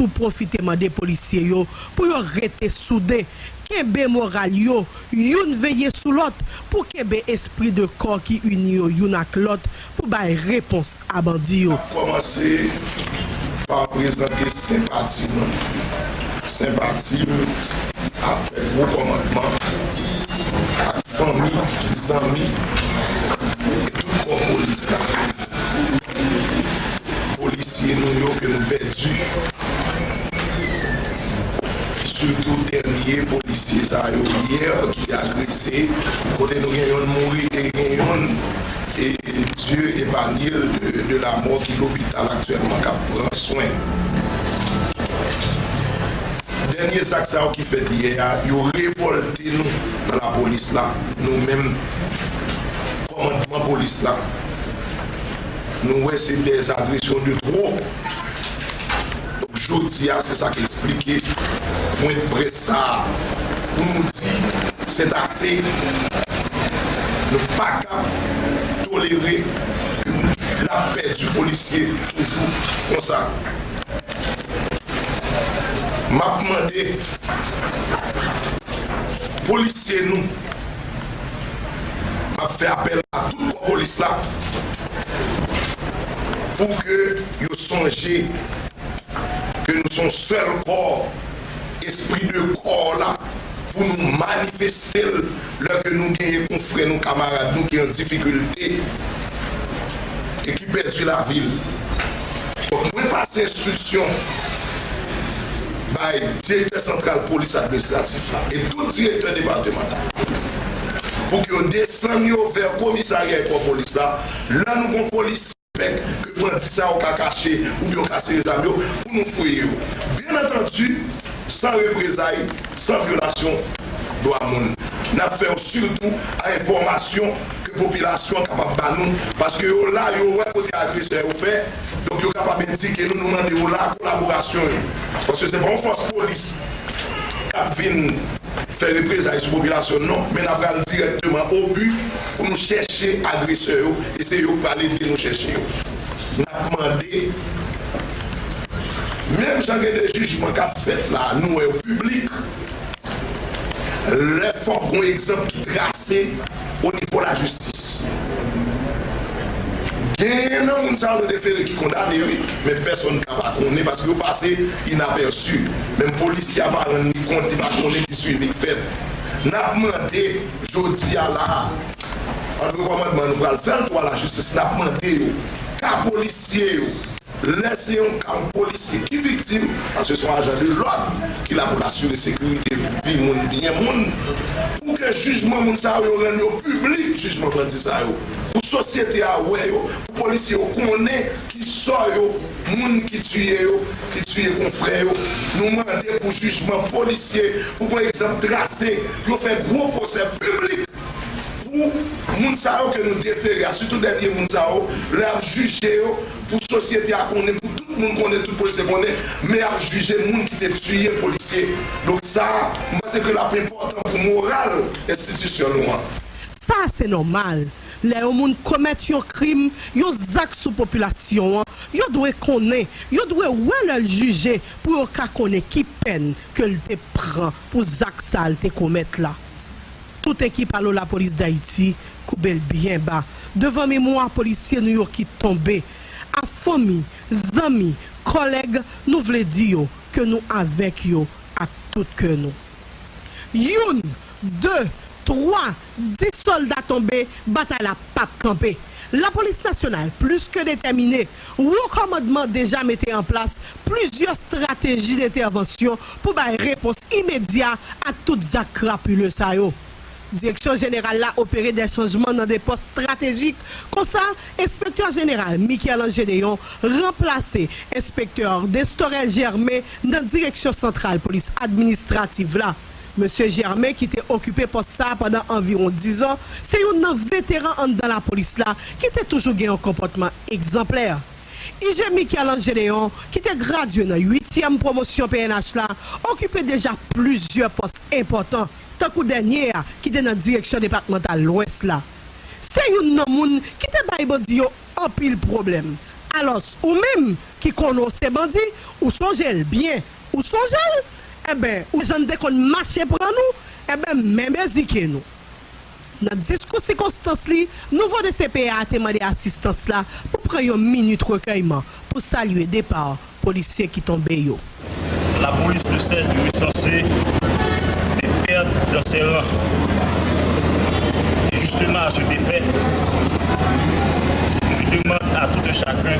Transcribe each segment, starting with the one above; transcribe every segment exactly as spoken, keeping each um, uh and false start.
nou pwofite mande polisye yo pou yo rete soude, kenbe moral yo, youn veye sou lòt, pou kenbe espri de kò ki ini yo youn ak lòt, pou bay repons a bandi yo. N ap kòmanse pa prezante senpati nou. Senpati m avèk gwo kòmandman, ak fanmi, zanmi, e tout kò polis la. Polisye nou yo ke nou pèdi. Sitou dènye polisye sa yo yè ki te agrese, kote nou gen youn mouri e gen youn, e Dieu épargne l de, de la mort, ki lopital aktyèlman k ap pran swen. Dènye zak sa yo ki fèt yè a, yo revòlte nou nan lapolis la, nou menm kòmandman polis la. Nou wè se des agressions de trop. Donk, jodi a, se sa k eksplike pwen de près sa a, pou nou di, c'est assez. Nou pa ka tolere ke n ap pèdi polisye toujou konsa. M ap mande polisye nou, m ap fè apèl a tout kò polis la pou ke yo sonje ke nou se yon sèl kò, espri de kò la, pou nou manifeste l lè ke nou genyen konfrè nou, kamarad nou ki an difikilte e ki pèdi lavi l. Donk, mwen pase enstriksyon bay direktè santral polis administratif la e tout direktè depatmantal pou ke yo desann yo vè komisarya e kò polis la. Lè nou gon polis pèk ke bandi sa yo ka kache oubyen yo ka sere zam yo pou nou fouye yo. Byen antandi, san reprezay, san vyolasyon dwa moun. N ap fè w sitou a enfòmasyon ke popilasyon an kapab ba nou, paske yo la, yo wè kote agresè yo fè, donk yo kapab endike nou, nou mande yo la kolaborasyon yo. Paske se pa yon fòs polis k ap vin fè reprezay sou popilasyon n non, men n ap pral dirèkteman o bi pou nou chèche agresè yo, e se yo k pral ede nou chèche yo. N ap mande, menm jan gen de jijman k ap fèt la, nou wè yo piblik, lè fòk gon egzanp ki trase o nivo lajistis. Genyen nan moun sa yo te fere ki kondane, wi, men pèsonn ka pa konnen paske yo pase inapèsi. Menm polisye a pa rann li kont, li pa konnen ki swivi k fèt. N ap mande, jodi a la, antre kòmandman nou pral fè l tou a lajistis, n ap mande yo, ka polisye yo, lè se yon ka yon polisye ki viktim, paske se yon ajan de lòd ki la pou l asire sekirite vi moun, byen moun, pou ke jijman moun sa yo, yo rann yo piblik, jijman bandi sa yo, pou sosyete a wè yo, pou polisye yo konnen ki sò yo, moun ki tiye yo, ki tiye konfrè yo. Nou mande pou jijman polisye, pou gon egzanp trase, pou yo fè gwo pwosè piblik pou moun sa yo ke nou defere a, sitou dènye moun sa yo, lè y ap jije yo, pou sosyete a konnen, pou tout moun konnen, tout polisye konnen, men y ap jije moun ki te tiye polisye. Donk sa, m panse ke l ap enpòtan pou moral enstitisyon nou an. Sa se nòmal. Lè yon moun komèt yon krim, yon zak sou popilasyon an, yo dwe konnen, yo dwe wè lè l jije pou yo ka konnen ki pèn ke l te pran pou zak sa l te komèt la. Tout ekip Alo Lapolis Dayiti koube l byen ba devan memwa polisye nou yo ki tonbe. A fanmi, zanmi, kòlèg, nou vle di yo ke nou avèk yo ak tout kè nou. Youn, de, twa, dis sòlda tonbe, batay la p ap kanpe. Lapolis nasyonal plis ke detèmine. Wo kòmandman deja mete an plas plizyè estrateji dentèvansyon pou bay repons imedya ak tout zak krapile sa yo. Direksyon jeneral la opere de chanjman nan de pòs estratejik. Konsa, enspektè jeneral Michel-Ange Deyon ranplase enspektè Destorel Germain nan direksyon santral polis administrativ la. Mesye Germain, ki te okipe pòs sa a pandan anviwon diz an, se youn nan veteran anndan lapolis la ki te toujou gen yon konpòtman egzanplè. I G Michel-Ange Deyon, ki te gradye nan uityèm pwomosyon P N H la, okipe deja plizyè pòs enpòtan, tankou dènye a ki te nan direksyon depatmantal Lwès la. Se youn nan moun ki te bay bandi yo anpil pwoblèm. Alòs, ou menm ki konnen w se bandi, ou sonje l byen. Ou sonje l? Enben, ou jan n te konn mache pran nou, enben, men bezike nou. Nan diskou sikonstans li, nouvo D C P A a te mande asistans la pou pran yon minit rekèyman pou salye depa polisye ki tonbe yo. La police ne cesse de recenser des pertes dans ses rangs. Et justement, à cet effet, je demande à tout un chacun,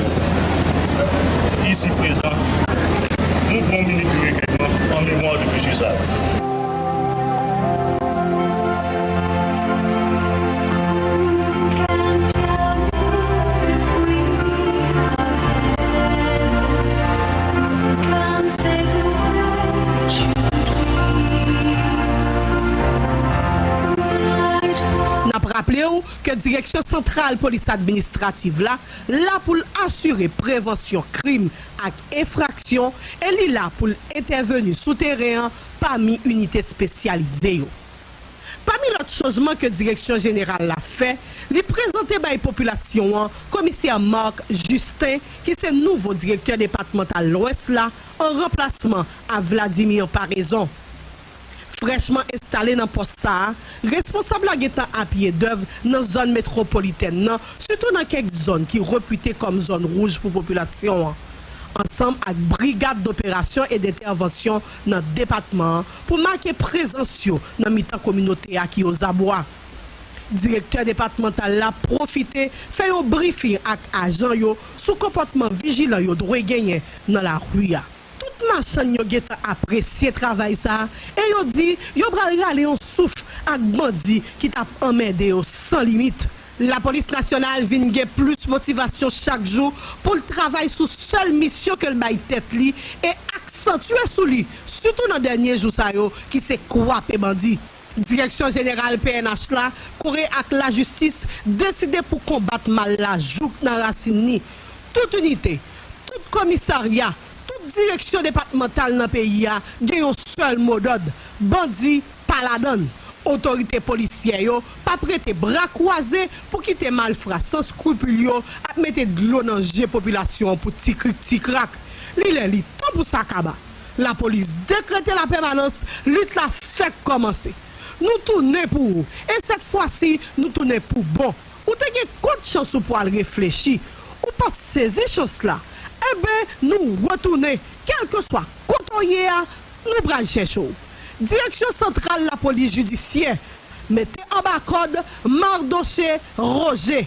ici présent, nou pran yon minit de rekèyman an memwa de mesye sa yo. N ap raple w ke Direksyon Santral Polis Administrativ la la pou l asire prevansyon krim ak enfraksyon e li la pou l entèveni sou teren an pami inite espesyalize yo. Pami lòt chanjman ke Direksyon Jeneral la fè, li prezante bay popilasyon an Komisè Marc Justin, ki se nouvo Direktè Depatmantal Lwès la, an ranplasman a Vladimir Paraison. Frèchman enstale nan pòs sa a, responsab la gentan apiye dèv nan zòn metwopolitèn nan, sitou nan kèk zòn ki repite kòm zòn wouj pou popilasyon an, ansanm ak Brigad d'Opération et d'Intervention nan depatman an pou make prezans yo nan mitan kominote a ki ozabwa. Direktè depatmantal la pwofite fè yon brifing ak ajan yo sou konpòtman vijilan yo dwe genyen nan lari a. Tout machann yo gentan apresye travay sa a e yo di yo pral rale yon souf ak bandi ki t ap anmède yo san limit. Lapolis Nasyonal vin gen plis motivasyon chak jou pou l travay sou sèl misyon ke l bay tèt li e aksantye sou li, sitou nan dènye jou sa yo ki se kwape bandi. Direksyon Jeneral P N H la, kore ak lajistis, deside pou konbat mal la jouk nan rasin li. Tout inite, tout komisarya, tout direksyon depatmantal nan peyi a gen yon sèl modòd, bandi pa ladan l. Otorite polisyè yo p ap rete bra kwaze pou kite malfra san skripil yo ap mete dlo nan je popilasyon an pou ti krik ti krak. Li lè li tan pou sa kaba. Lapolis dekrete lapèmanans, lit la fèk kòmanse. Nou tounen pou ou, e sèt fwa si, nou tounen pou bon. Ou te gen kot chans ou pwal reflechi. Ou pa t sezi chans la. Enben, nou retounen. Kèlkeswa kote w ye a, nou pral chèche w. Direksyon Santral Lapolis Jidisyè mete anba kòd Mardoche Roger.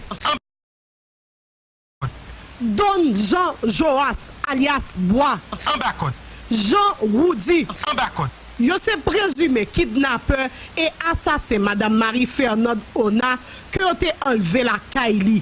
Don Jean Joas, alyas Bwa. Anba kòd. Jean Roudy. Anba kòd. Yo se prezime kidnapè e asasen Madanm Marie Fernande Ona ke yo te anlve lakay li.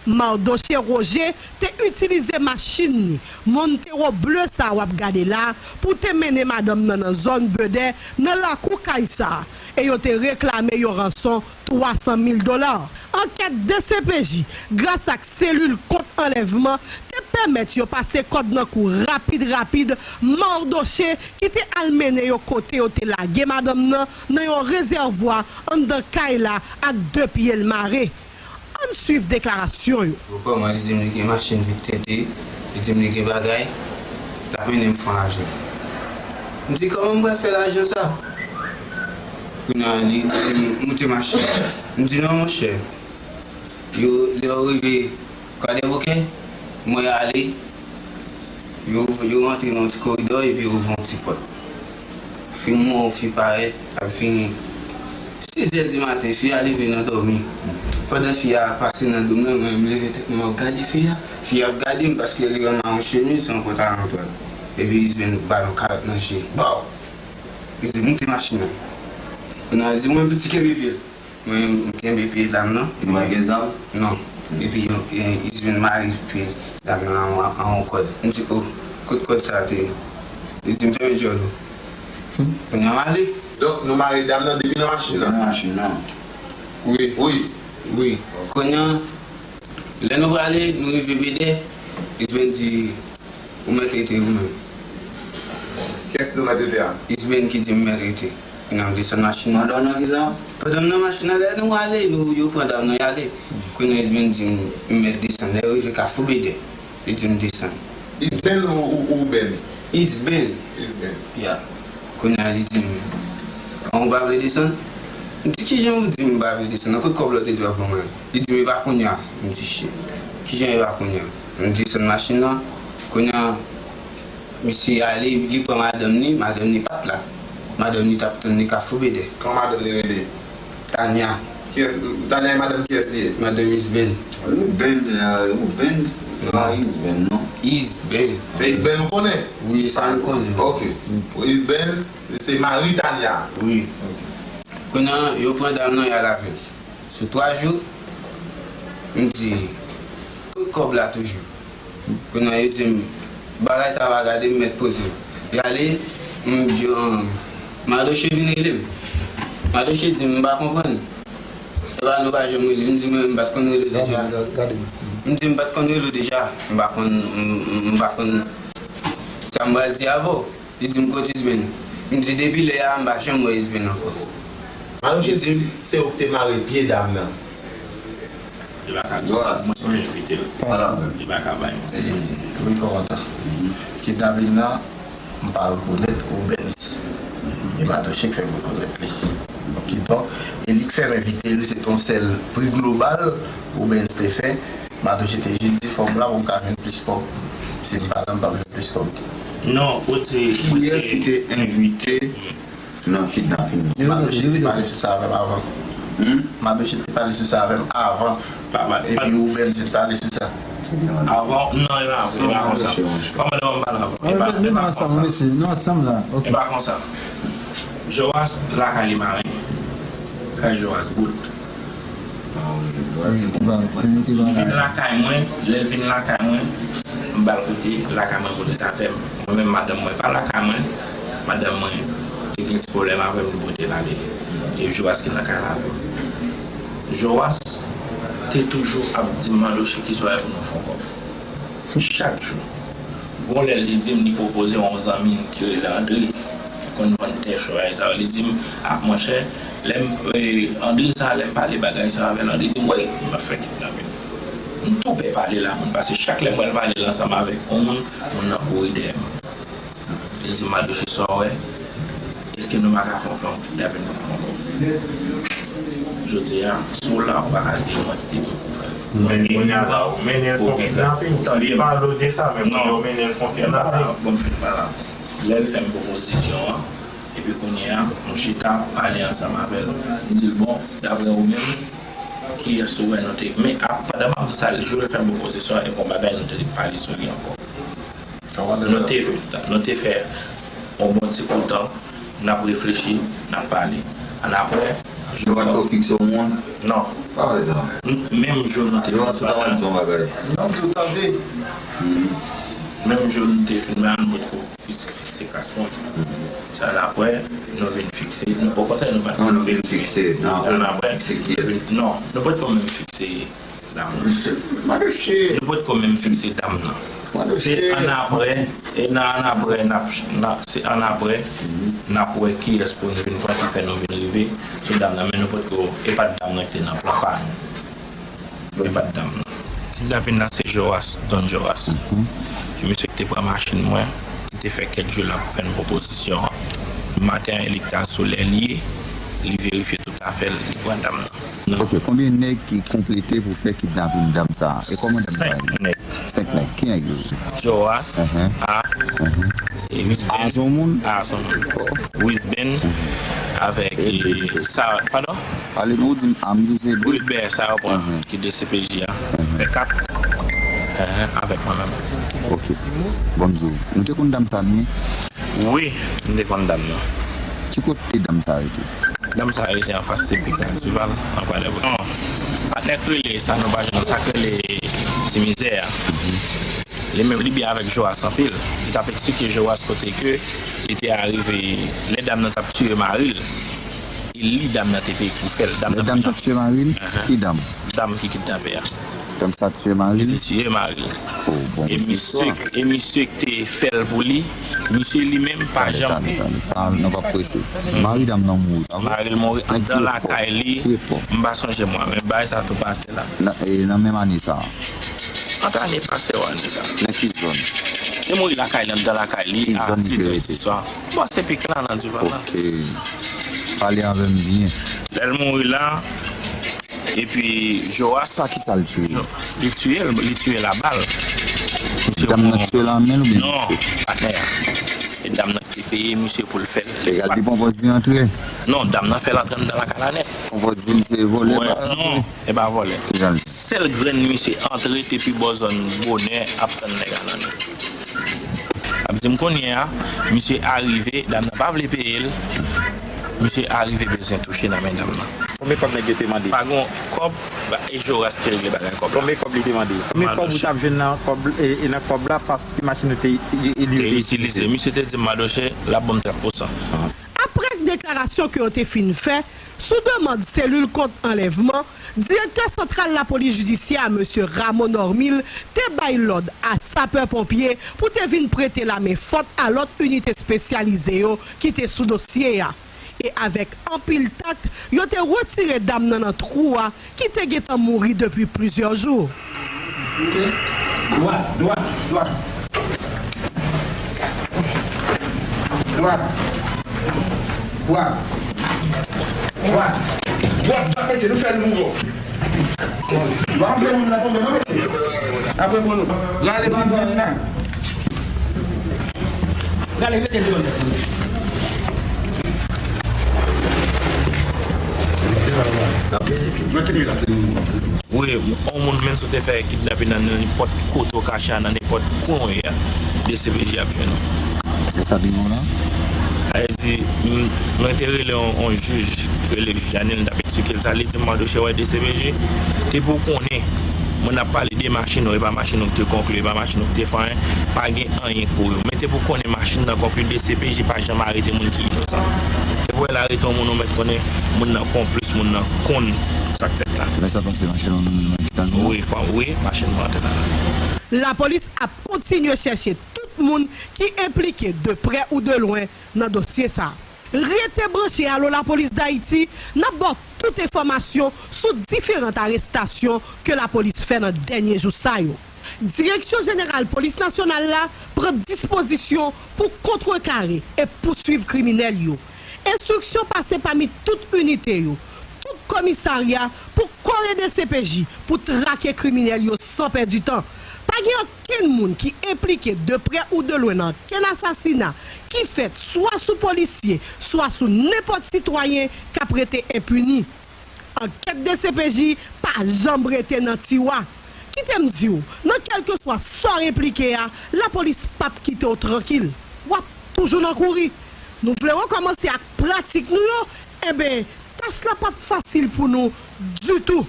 Mardoche Roger te itilize machin li, Montero ble sa w ap gade la, pou te mennen madanm nan nan zòn Bedè, nan lakou kay sa, e yo te reklame yon ranson twa san mil dola. Ankèt D C P J, gras ak selil kont anlèvman, te pèmèt yo pase kòd nan kou rapid rapid Mardoche ki te al mennen yo kote yo te lage madanm nan, nan yon rezèvwa anndan kay la ak de pye l mare. Ann swiv deklarasyon yo. Kòman li di m li gen machin vit tente, li di m li gen bagay, l ap mennen m fè yon lajan. M di kòman m pral fè lajan sa? Kounye a li di m moute machin. M di non monchè, yo lè yo rive Kwadèboukè, mwen ale, yo, yo rantre nan yon ti koridò epi yo ouvri yon ti pòt. Fi m wè yon fi parèt, l ap vini. Sizè di maten, fi a leve nan dòmi. Pandan fi a ap pase nan do m nan, mwen menm m leve tèt mwen, m ap gade fi a. Fi a ap gade m paske li wè m a yon chemiz, yon pantalon tòl. Epi Isben ba l yon kalòt nan je. Baw! Li di, moute machin nan. Kounye a li di, ou menm piti kenbe pye l. Mwen, m kenbe pye dam nan. Ou pa gen zam? Non. Epi, yon, e, Isben mare pye dam nan an, an yon kòd. M di, o, kot kòd sa a te ye? Li di m fèmen djòl ou. Kounye a m ale. Donk, nou mare dam nan depi nan machin nan? Depi nan machin nan. Wi. Wi. Wi. Kounye a, lè nou prale, nou rive Bedè, Isben di, ou mèt rete ou menm. Kiyès nou mèt rete a? Isben ki di m mèt rete. Kounye a m desann machin nan. Pandan w nan ki sa? Pandan m nan machin nan, lè nou ale, nou, yo pran dam nan, y ale. Kounye a Isben di m, m mèt desann. Lè yo rive Kafou Bedè, Li di m desann. Isben ou, ou, ou Ben? Isben. Isben. Ya. Kounye a li di m, "An, ou pa vle desann?" M di, "Kijan ou di m pa vle desann? An, kot kòb la w te di w ap ban mwen?" Li di m, "E pa kounye a." M di, "Shit. Kijan e pa kounye a?" M desann machin nan. Kounye a, misye ale, li pran madanm ni, madanm ni pa t la. Madanm ni t ap tann li Kafou Bedè. Kòman madanm ni rele? Tanya. Kiyès, Tanya e madanm kiyès li ye? Madanm Isben. Ruben, euh, Ruben, pa Isben, non? Isben. Se Isben ou konnen? Wi, sa m konnen. Ok. Isben, se mari Tanya. Wi. Kounye a, yo pran dam nan, y al avè l. Sou twa jou, m di, "Kot kòb la toujou?" Kounye a, yo di m, "Bagay sa pa gade m, mèt poze m." Y ale, m di, "An, Madoche vin rele m." Madoche di m, "M pa konprann. Epa nou pa janm rele." M di, "Mwen, m pa t konn rele w deja." Gade, gade. M di, "M pa t konn rele w deja. M pa konn, m, m, m pa konn sa m pral di avè w." Li di m, "Kot Isben?" M di, "Depi lè a, m pa janm wè Isben ankò." Madoche di m, se ou ki te mare pye dam nan. Li pa ka di sa, mwen ki envite l. Li pa ka bay mwen. Wi, kòmandan. Kidnapin nan, m pa rekonèt Rubens. E Madoche k fè m rekonèt li. Kidonk, e li k fè m envite l, se t on sèl pri global Rubens te fè. Madoche te jis di fò m la pou m ka jwenn plis kòb. Si m pa la, m p ap jwenn plis kòb. Non, kote, kiyès ki te envite nan kidnapin nan? Madoche te pale sou sa avè m avan. Hmm? Madoche te pale sou sa avè m avan. Pa, pa, epi Rubens te pale sou sa. Avan, non, e pa, e pa konsa. Kòman nou pale avan? E pa, e pa konsa. Nou ansanm la. Ok. E pa konsa. Joas lakay li mare. Kay Joas bout. Li vin lakay mwen, lè l vin lakay mwen, m ba l kote lakay mwen pou l ret avè m. Mwen menm, madanm mwen pa lakay mwen, madanm mwen te gen ti pwoblèm avè m, li pote l ale. E Joas ki nan kay la avè m. Joas te toujou ap di m, "Mandoche, ki swa pou nou fè yon kòb?" Chak jou. Gon lè li di m li pwopoze yon zanmi l ki rele Andre, ki konn vann tè chway sa yo. Li di m, "A, monchè, lè m, e, Andre sa, lè m pale bagay sa avè l, Andre di m, 'Wi, m ap fè kidnapin.'" M tou pè pale l a moun, paske chak lè m pral pale l ansanm avèk yon moun, moun nan kouri dèyè m. Li di m, "Madoche, sa w wè, èske nou pa ka fè yon, fè yon kidnapin pou nou fè yon kòb?" Jodi a, si w la, ou pa ka di mwen ki te di w pou w fè l. Men kounye a la, ou mennen l fè yon kidnapin. Tande m. Pale w de sa, men kounye a ou mennen l fè yon kidnapin. Bon, m fin pa la. Lè l fè m pwopozisyon an, epi kounye a, m chita, pale ansanm avè l. M di l, "Bon, daprè ou menm, kiyès ou wè nou te?" Men, a, pandan m ap di sa, jou l fè m pwopozisyon an, e gon bagay nou te pale sou li ankò. Nou te, nou te fè yon bon ti kou tan, n ap reflechi, n ap pale. Annapre, yo pa t ko fikse yon moun? Non. Pa vle sa. M-, menm jou nou te fin pale. Yo pa t di yon bagay. Non, tout à fait. Menm jou nou te fin pale, nou pa t ko fis-, fikse kras moun. Sa annapre, nou vin fikse, nou, okontrè, nou pa t ko fikse. Non, nou vin fikse. Annapre, non, nou pa t ko menm fikse. Dam nan. Madoche. Nou potko menm fikse dam nan. Madoche. Se annapre, e nan annapre, n ap, n ap, se annapre, n ap wè kiyès pou n vin pran ki fè nou vin rive sou dam nan. Men nou potko, e pa t dam nan ki te nan plan pa nou. E pa t dam nan. Kidnapin nan se Joas, Don Joas. E misye ki te pran machin mwen, ki te fè kèk jou l ap fè n pwopozisyon an. Maten an, e li ki t al sou lè li ye, li verifye tout afè l, li pran dam nan. Ok, konbyen nèg ki konplete pou fè kidnapin dam sa a? E kòman dam sa a ye? Senk nèg. Senk nèg. Ki nèg yo ye? Joas, A, e Wisben. A se yon moun? A se yon moun. Wisben, avèk, e, sa, padon? Ale, non, ou di m A, m di w se Wilbert, sa yo pran, ki D C P J a. Fè kat. Avèk mwen menm. Ok. Bon, m di w, nou te konn dam sa, nou? Wi, m te konn dam nan. Ki kote dam sa rete? Dam sa rete anfas T P K Duval, an Kwadèboukè. Non, patnè k rele sa, nou pa jwenn sa k rele Ti Mizè a. Li menm, li byen avèk Joas anpil. Li t ap eksplike Joas kote ke li te arive, lè dam nan t ap tiye mari l, e li dam nan te peye pou fè l. Lè dam t ap tiye mari l? Ki dam? Dam ki kidnape a. Dam sa tiye mari l? Li te tiye mari l. Oh, bon, e misye, e misye ki te fè l pou li, misye li menm pa janm. Tande, tande, tande. Pa, nou p ap prese. Mari dam nan mouri, pa vre? Mari l mouri anndan lakay li. M pa sonje mwa, men bagay sa tou pase la. Nan, e nan menm ane sa a? Ant ane pase w ane sa. Nan ki zòn? Li mouri lakay li, anndan lakay li, a sis è diswa. Bò se pik la nan Divan nan. Ok. Pale avè m byen. Lè l mouri la, epi Joas. Sa ki sa l tiye? Li tiye l, li tiye l a bal. Dam nan tiye l a men l oubyen? Non, patnè a. E dam nan ki te peye misye pou l fè l. Egal li pran vòz li antre? Non, dam nan fè l antre anndan lakay la nèt. Pran vòz li se vòlè? Non, e pa vòlè. Sèl grenn misye antre te pi bò zòn bonè ap tann nèg a nan nèt. Ap di m kounye a, misye arive, dam nan pa vle peye l. Misye arive bezwen touche nan men dam nan. Konbyen kòb nèg yo te mande? Pa gon kòb, e Joras ki regle bagay kòb la. Konbyen kòb li te mande? Konbyen kòb ou t ap jwenn nan kòb e nan kòb la paske machin ou te li yo te itilize? Misye te di m Madoche l ap ban m trant pousan. Apre deklarasyon ke yo te fin fè, sou demann selil kont anlèvman, direktè santral lapolis jidisyè a, mesye Rameau Normil, te bay lòd a sapè ponpye pou te vin prete lamen fòt a lòt inite espesyalize yo ki te sou dosye a. E avèk anpil tak, yo te retire dam nan nan twou a ki te gentan mouri depi plizyè jou. Dwat, dwat, dwat. Dwat. Dwat. Dwat. Dwat, dwat, mesye, nou fè l mouri. Dwat, fè moun la tonbe, non, mesye. Apre pou nou. Rale pil moun la. Rale, mete l dwat. Dwat, mete l la. Wi, yon moun menm si w te fè kidnape nan nenpòt kote w kache a, nan nenpòt kwen w ye a, D C P J ap jwenn ou. E sa pi bon la? Sa vle di, m, mwen te rele yon, yon jij, rele jij Anil, m t ap eksplike l sa, li di m Madoche wè D C P J, te pou w konnen, moun ap pale de machin ou, e pa machin ou ki te konkli, e pa machin ou ki te fè anyen, pa gen anyen pou yo. Men te pou w konnen machin nan konkli, D C P J pa janm arete moun ki inosan. Te pou w arete yon moun ou mèt konnen moun nan konplis, moun nan konn sa k fèt la. Lè sa pase machin ou nan men ki ta nou? Wi, fò, wi, machin mwen antre nan men. Lapolis ap kontinye chèche tout moun ki enplike de prè ou de lwen nan dosye sa. Rete branche Allo Lapolis Dayiti, n ap ba w tout enfòmasyon sou diferan arestasyon ke lapolis fè nan dènye jou sa yo. Direksyon Jeneral Polis Nasyonal la pran dispozisyon pou kontrekare e pouswiv kriminèl yo. Enstriksyon pase pami tout inite yo, tout komisarya pou kore D C P J pou trake kriminèl yo san pèdi tan. Pa gen okenn moun ki enplike de prè ou de lwen nan okenn asasina ki fèt swa sou polisye, swa sou nenpòt sitwayen k ap rete enpini. Ankèt D C P J pa janm rete nan tiwa. Kite m di w, nan kèlkeswa sa w enplike a, lapolis p ap kite w trankil. W ap toujou nan kouri. Nou vle rekòmanse ak pratik nou yo? Enben, tach la p ap fasil pou nou ditou.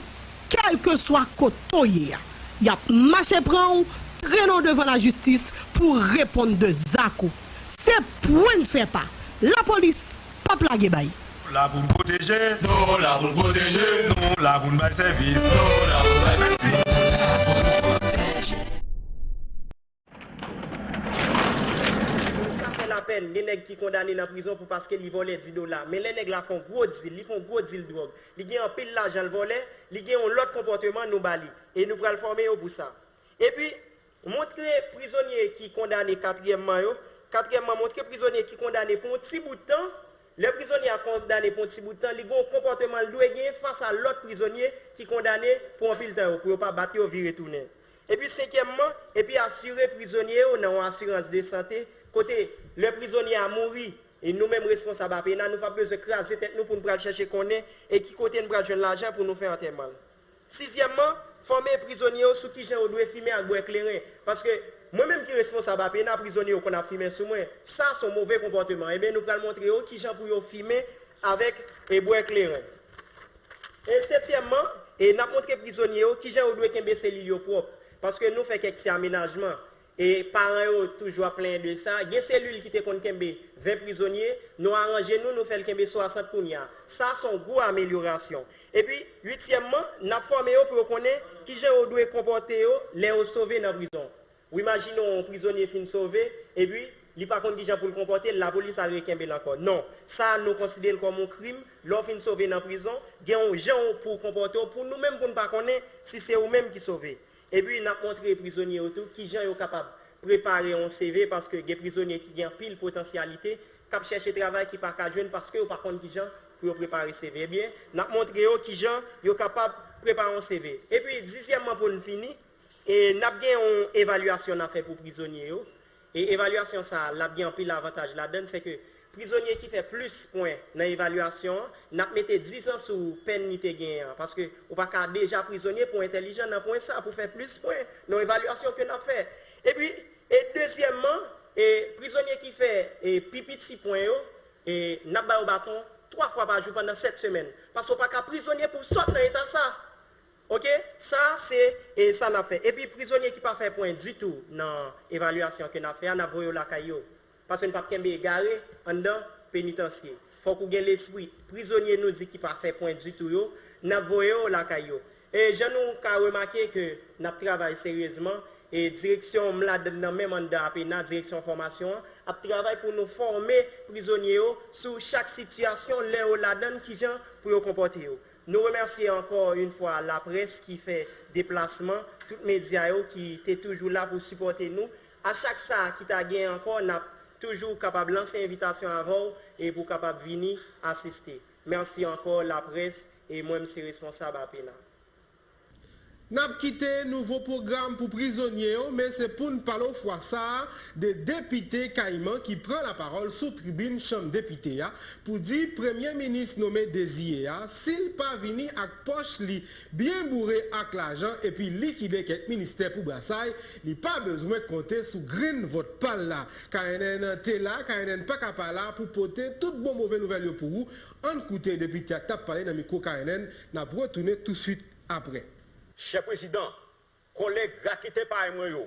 Kèlkeswa kote w ye a, y ap mache pran w, trennen w devan lajistis pou w reponn de zak ou. Se pwen n fè pa. Lapolis p ap lage bay. Nou la pou n pwoteje. Nou la pou n pwoteje. Nou la pou n bay sèvis. Nou la pou n bay sèvis. Moun sa fè lapèn, gen nèg ki kondane nan prizon pou paske li vòlè dis dola. Men lè nèg la fè yon gwo dil, li fè yon gwo dil dwòg, li gen anpil lajan l vòlè, li gen yon lòt konpòteman nou ba li. E nou pral fòme yo pou sa. Epi, montre prizonye ki kondane katriyèmman yo, katriyèmman, montre prizonye ki kondane pou yon ti bout tan. Lè prizonye a kondane pou yon ti bout tan, li gen yon konpòteman l dwe gen fas a lòt prizonye ki kondane pou anpil tan yo, pou yo pa bat yo vire tounen. Epi senkyèmman, epi asire prizonye yo nan yon asirans de sante, kote lè prizonye a mouri, e nou menm responsab A P N A, nou p ap bezwen kraze tèt nou pou n pral chèche konnen e ki kote n pral jwenn lajan pou nou fè antèman l. Sizyèmman, fòme prizonye yo sou kijan yo dwe fimen ak bwè kleren. Paske mwen menm ki responsab A P N A, prizonye yo konn ap fimen sou mwen. Sa se yon move konpòteman. Ebyen, nou pral montre yo kijan pou yo fimen avèk e bwè kleren. E setyèmman, e n ap montre prizonye yo kijan yo dwe kenbe selil yo pwòp. Paske nou fè kèk ti amenajman. E paran yo toujou ap plenyen de sa. Gen selil ki te konn kenbe ven prizonye, nou aranje nou, nou fè l kenbe swasant kounye a. Sa se yon gwo amelyorasyon. Epi, uityèmman, n ap fòme yo pou yo konnen kijan yo dwe konpòte yo lè yo sove nan prizon. Ou imajine w, yon prizonye fin sove, epi li pa konn kijan pou l konpòte l, lapolis al rekenbe l ankò. Non, sa a nou konsidere l kòm yon krim. Lè w fin sove nan prizon, gen yon jan pou w konpòte w, pou nou menm pou n pa konnen si se ou menm ki sove. Epi, n ap montre prizonye yo tou kijan yo kapab prepare yon C V, paske gen prizonye ki gen anpil potansyalite, k ap chèche travay, ki pa ka jwenn paske yo pa konn kijan pou yo prepare C V. Ebyen, n ap montre yo kijan yo kapab prepare yon C V. Epi, dizyèmman, pou n fini, e n ap gen yon evalyasyon n ap fè pou prizonye yo. E evalyasyon sa a, l ap gen anpil avantaj ladan l, se ke prizonye ki fè plis pwen nan evalyasyon an, n ap mete diz an sou pèn li te genyen an, paske ou pa ka deja prizonye pou entèlijan nan pwen sa a, pou fè plis pwen nan evalyasyon ke n ap fè. Epi, e dezyèmman, e prizonye ki fè, e pi piti pwen yo, e n ap ba yo baton twa fwa pa jou pandan sèt semèn, paske ou pa ka prizonye pou w sot nan eta sa. Oke, sa se, e, sa n ap fè. Epi prizonye ki pa fè pwen ditou nan evalyasyon ke n ap fè a, n ap voye yo lakay yo. Paske n p ap kenbe egare anndan penitansye. Fòk ou gen lespri. Prizonye nou di ki pa fè pwen ditou yo, n ap voye yo lakay yo. E jan nou ka remake ke n ap travay seryezman, e direksyon m ladan nan menm anndan A P N A, direksyon fòmasyon an, ap travay pou nou fòme prizonye yo sou chak sitiyasyon lè yo ladan l, kijan pou yo konpòte yo. Nou remèsye ankò yon fwa laprès ki fè deplasman, tout medya yo ki te toujou la pou sipòte nou. A chak sa ki ta gen ankò, n ap toujou kapab lanse envitasyon avè w e pou w kapab vini asiste. Mèsi ankò, laprès, e mwen, m se responsab A P N A. N ap kite nouvo pwogram pou prizonye yo, men se pou n pale w fwa sa a de depite Kayiman ki pran lapawòl sou tribin Chanm Depite a pou di premye minis nome deziye a, si l pa vini ak pòch li byen boure ak lajan epi likide kèk ministè pou brasay, li pa bezwen konte sou grenn vòt pa l la. K N N te la, K N N pa ka pa la pou pote tout bon move nouvèl yo pou ou. Ann koute depite a k t ap pale nan mikwo K N N, n ap retounen touswit apre. Chè prezidan, kòlèg raketè parèy mwen yo,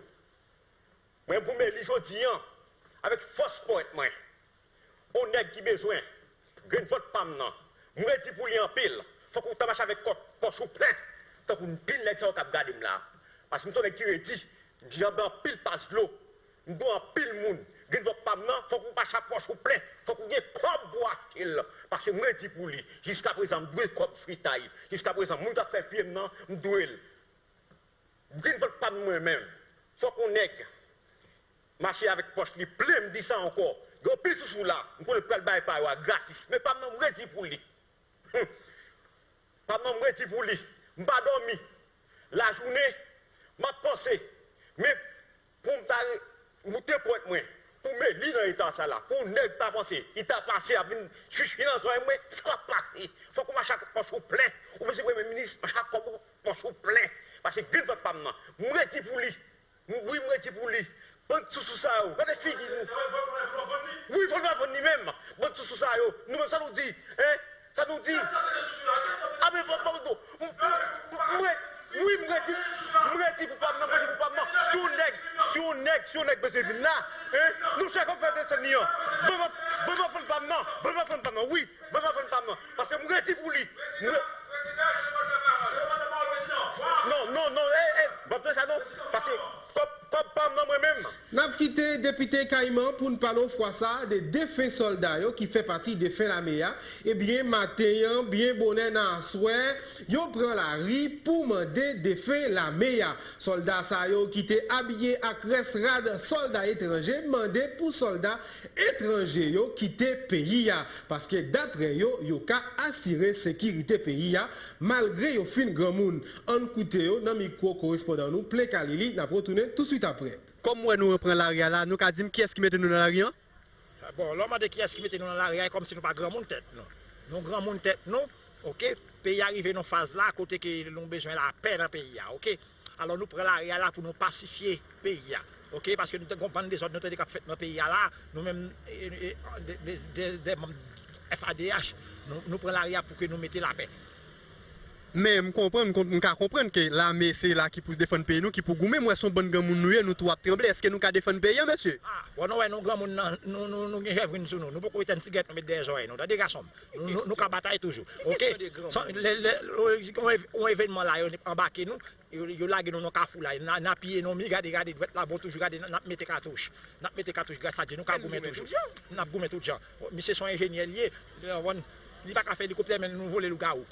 mwen pou m eli jodi an avèk fòs pòèt mwen. On nèg ki bezwen grenn vòt pa m nan, m redi pou li anpil. Fòk ou ta mache avèk kòb pòch ou plen, tankou anpil nèg sa yo k ap gade m la. Paske m se on nèg ki redi, m janbe anpil pas dlo, m dwe anpil moun. Grenn vòt pa m nan, fòk ou mache ak pòch ou plen, fòk ou gen kòb pou w achte l. Paske m redi pou li. Jiskaprezan, m dwe kòb fritay. Jiskaprezan, moun k ap fè pye m nan, m dwe l. Grenn vòt pa m mwen menm. Fòk on nèg mache avèk pòch li plen, m di sa ankò. Gen anpil sousou la, m konnen l pral bay pa yo a gratis. Men pa m nan, m redi pou li. Hum. Pa m nan, m redi pou li. M pa dòmi. Lajounen, m ap panse. Men pou m ta re-, moute pòt mwen, pou m eli nan eta sa la, pou nèg ta panse, li ta pase ap vin chichi nan zòrèy mwen, sa p ap pase. Fòk ou mache ak pòch ou plen. Ou bezwen premye minis, mache ak kòb ou pòch ou plen. Paske grenn vòt pa m nan, m redi pou li. M, wi, m redi pou li. Bann sousou sa yo, gade figi nou. Wi, fò nou vann li menm. Bann sousou sa yo, nou menm sa nou di, en? Sa nou di? A men, bon, bon, bon. M, m, m, wi, m redi, m redi pou pa m nan, m redi pou pa m nan. Si yon nèg, si yon nèg, si yon nèg bezwen vin la, en? Nou chak ap fè desann li an. Vrèman, vrèman fann pa m nan, vrèman fann pa m nan, wi. Ban m avann pa m nan, paske m redi pou li. M re-, non, non, non, eh, eh, m ap fè sa non, paske kòb, kòb pa m nan mwen menm. N ap kite depite Kayiman pou n pale w fwa sa a de defen sòlda yo ki fè pati defen lame a. Ebyen, maten an, byen bonè nan aswè, yo pran lari pou mande defen lame a. Sòlda sa yo ki te abiye ak rès rad sòlda etranje mande pou sòlda etranje yo kite peyi a, paske daprè yo, yo ka asire sekirite peyi a, malgre yo fin granmoun. Ann koute yo nan mikwo korespondan nou, Plen Kalili, n ap retounen touswit apre. Kòm m wè nou pran lari a la, nou ka di m kiyès ki mete nou nan lari an? Bon, lè w mande kiyès ki mete nou nan lari a, e kòmsi nou pa granmoun tèt nou. Nou granmoun tèt nou, oke? Peyi a rive nan faz la kote ke nou bezwen lapè nan peyi a, oke? Alò, nou pran lari a la pou nou pasifye peyi a. Oke, paske nou te gon bann dezòd nou tande k ap fèt nan peyi a la, nou menm, e, e, de, de, de, de manm F A D H, nou, nou pran lari a pou ke nou mete lapè. Men m konprann, m konp-, m ka konprann ke lame se la ki pou defann peyi nou, ki pou goumen. M wè se yon bann granmoun nou ye, nou tou ap tranble. Èske nou ka defann peyi a, mesye? A, bon, nou wè nou granmoun nan, nou, nou, nou gen jèvrin sou nou. Nou poko etenn sigarèt nou met dèyè zòrèy nou. Tande gason m. Nou, nou, nou ka batay toujou. Oke? Lè, lè, lè, yon ev-, yon evènman la, yo anbake nou. Yo, yo lage nou nan kafou la, n a, n a piye non mi, gade, gade, dwèt la bon toujou, gade, n, n ap mete katouch. N ap mete katouch, gras a Dye, nou ka goumen toujou. N ap goumen tout jan. Misye se yon enjenyè li ye, li pa ka fè elikoptè, men nou vole lougawou.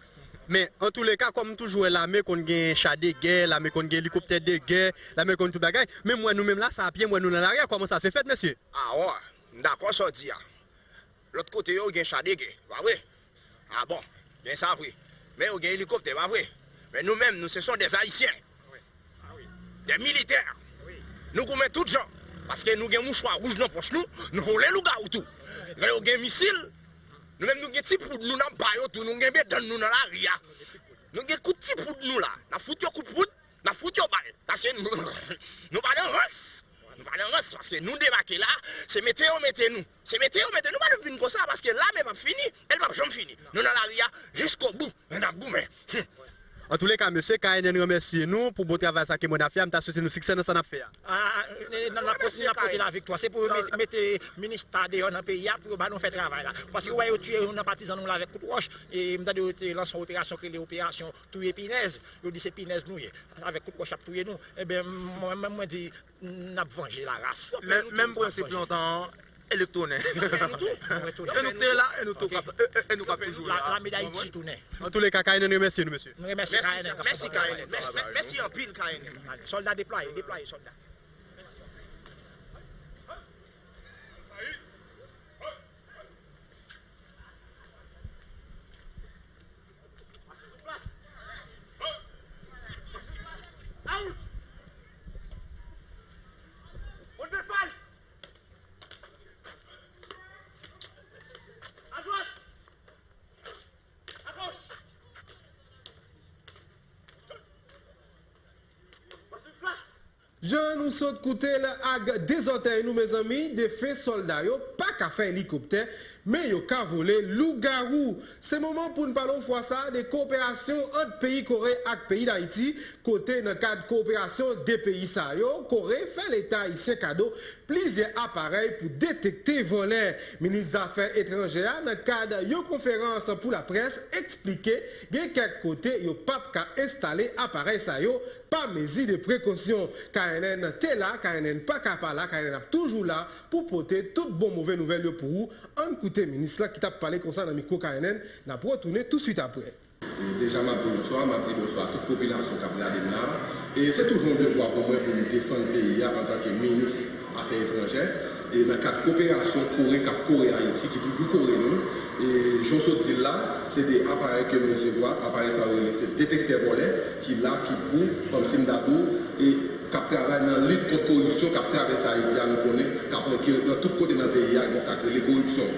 Men, antouleka, kòm m toujou wè lame konn gen cha de gè, lame konn gen elikoptè de gè, lame konn tout bagay, men m wè nou menm la, sa a pye, m wè nou nan lari a, kòman sa se fèt, mesye? Awa, m dakò sa w di a. Lòt kote yo gen cha de gè, pa vre? A bon, gen sa vre. Men yo gen elikoptè, pa vre? Men nou menm, nou se son dè Ayisyen. Dè militè. Nou goumen tout jan. Paske nou gen mouchwa wouj nan pòch nou, nou vole lougawou tou. Lè yo gen misil, nou menm nou gen ti poud nou n ap ba yo tou, nou gen bedann nou nan lari a. Nou gen kout ti poud nou la. N ap fout yo kout poud, n ap fout yo bal. Paske nou, nou pa nan rans. Nou pa nan rans, paske nou debake la, se mete yo mete nou. Se mete yo mete nou, pa nou vin konsa, paske lame p ap fini, e l p ap janm fini. Nou nan lari a, jiskobou, e n ap goumen. Hum. Antouleka, mesye, K N N renmèsye nou pou bon travay sa ke mwen ap fè a. M ta swete nou siksè nan sa n ap fè a. A, n ap pote, n ap pote laviktwa. Se pou yo met-, mete minis ta deyò nan peyi a, pou yo ba nou fè travay la. Paske ou wè yo tiye youn nan patizan nou la avèk kout wòch, e m tande yo te lanse yon operasyon ki rele operasyon touye pinèz. Yo di se pinèz nou ye. Avèk kout wòch y ap touye nou. Ebyen, mwen menm, mwen di, n ap vanje laras. Men, menm prensip lontan an, e nou k tounen. E nou tou, nou retounen. E nou k te la, e nou tou k ap, e, e, e nou k ap toujou la. Lame Dayiti tounen. Antouleka, K N N renmèsye nou, mesye. Nou renmèsye K N N. Mèsi, K N N. Mèsi, mèsi anpil, K N N. Sòlda deplwaye, deplwaye, sòlda. Jan nou sot koute l ak de zòtèy nou, mezanmi, defen sòlda yo pa ka fè elikoptè, men yo ka vole lougawou. Se moman pou n pale yon fwa sa a de kowoperasyon ant peyi Kore ak peyi Dayiti, kote nan kad kowoperasyon de peyi sa yo, Kore fè Leta ayisyen kado plizyè aparèy pou detekte vòlè. Minis Zafè Etranjè a, nan kad yon konferans pou laprès, eksplike gen kèk kote yo p ap ka enstale aparèy sa yo pa mezi de prekosyon. K N N te la, K N N pa ka pa la, K N N ap toujou la pou pote tout bon move nouvèl yo pou ou. Ann koute minis lan ki t ap pale konsa nan mikwo K N N, n ap retounen touswit apre. E deja, m ap di bonswa, m ap di bonswa a tout popilasyon k ap gade m la. E se toujou yon devwa pou mwen pou m defann peyi a antanke minis afè etranjè. E nan kad koperasyon Kore k ap kore Ayiti, ki toujou kore nou, e jan w sot di l la, se de aparèy ke m resevwa. Aparèy sa yo rele se detektè vòlè, ki la, ki pou, kòmsi m ta di w, e k ap travay nan lit kont koripsyon k ap travèse Ayiti a, nou konnen, k ap, ki nan tout kote nan peyi a, gen sa k rele koripsyon.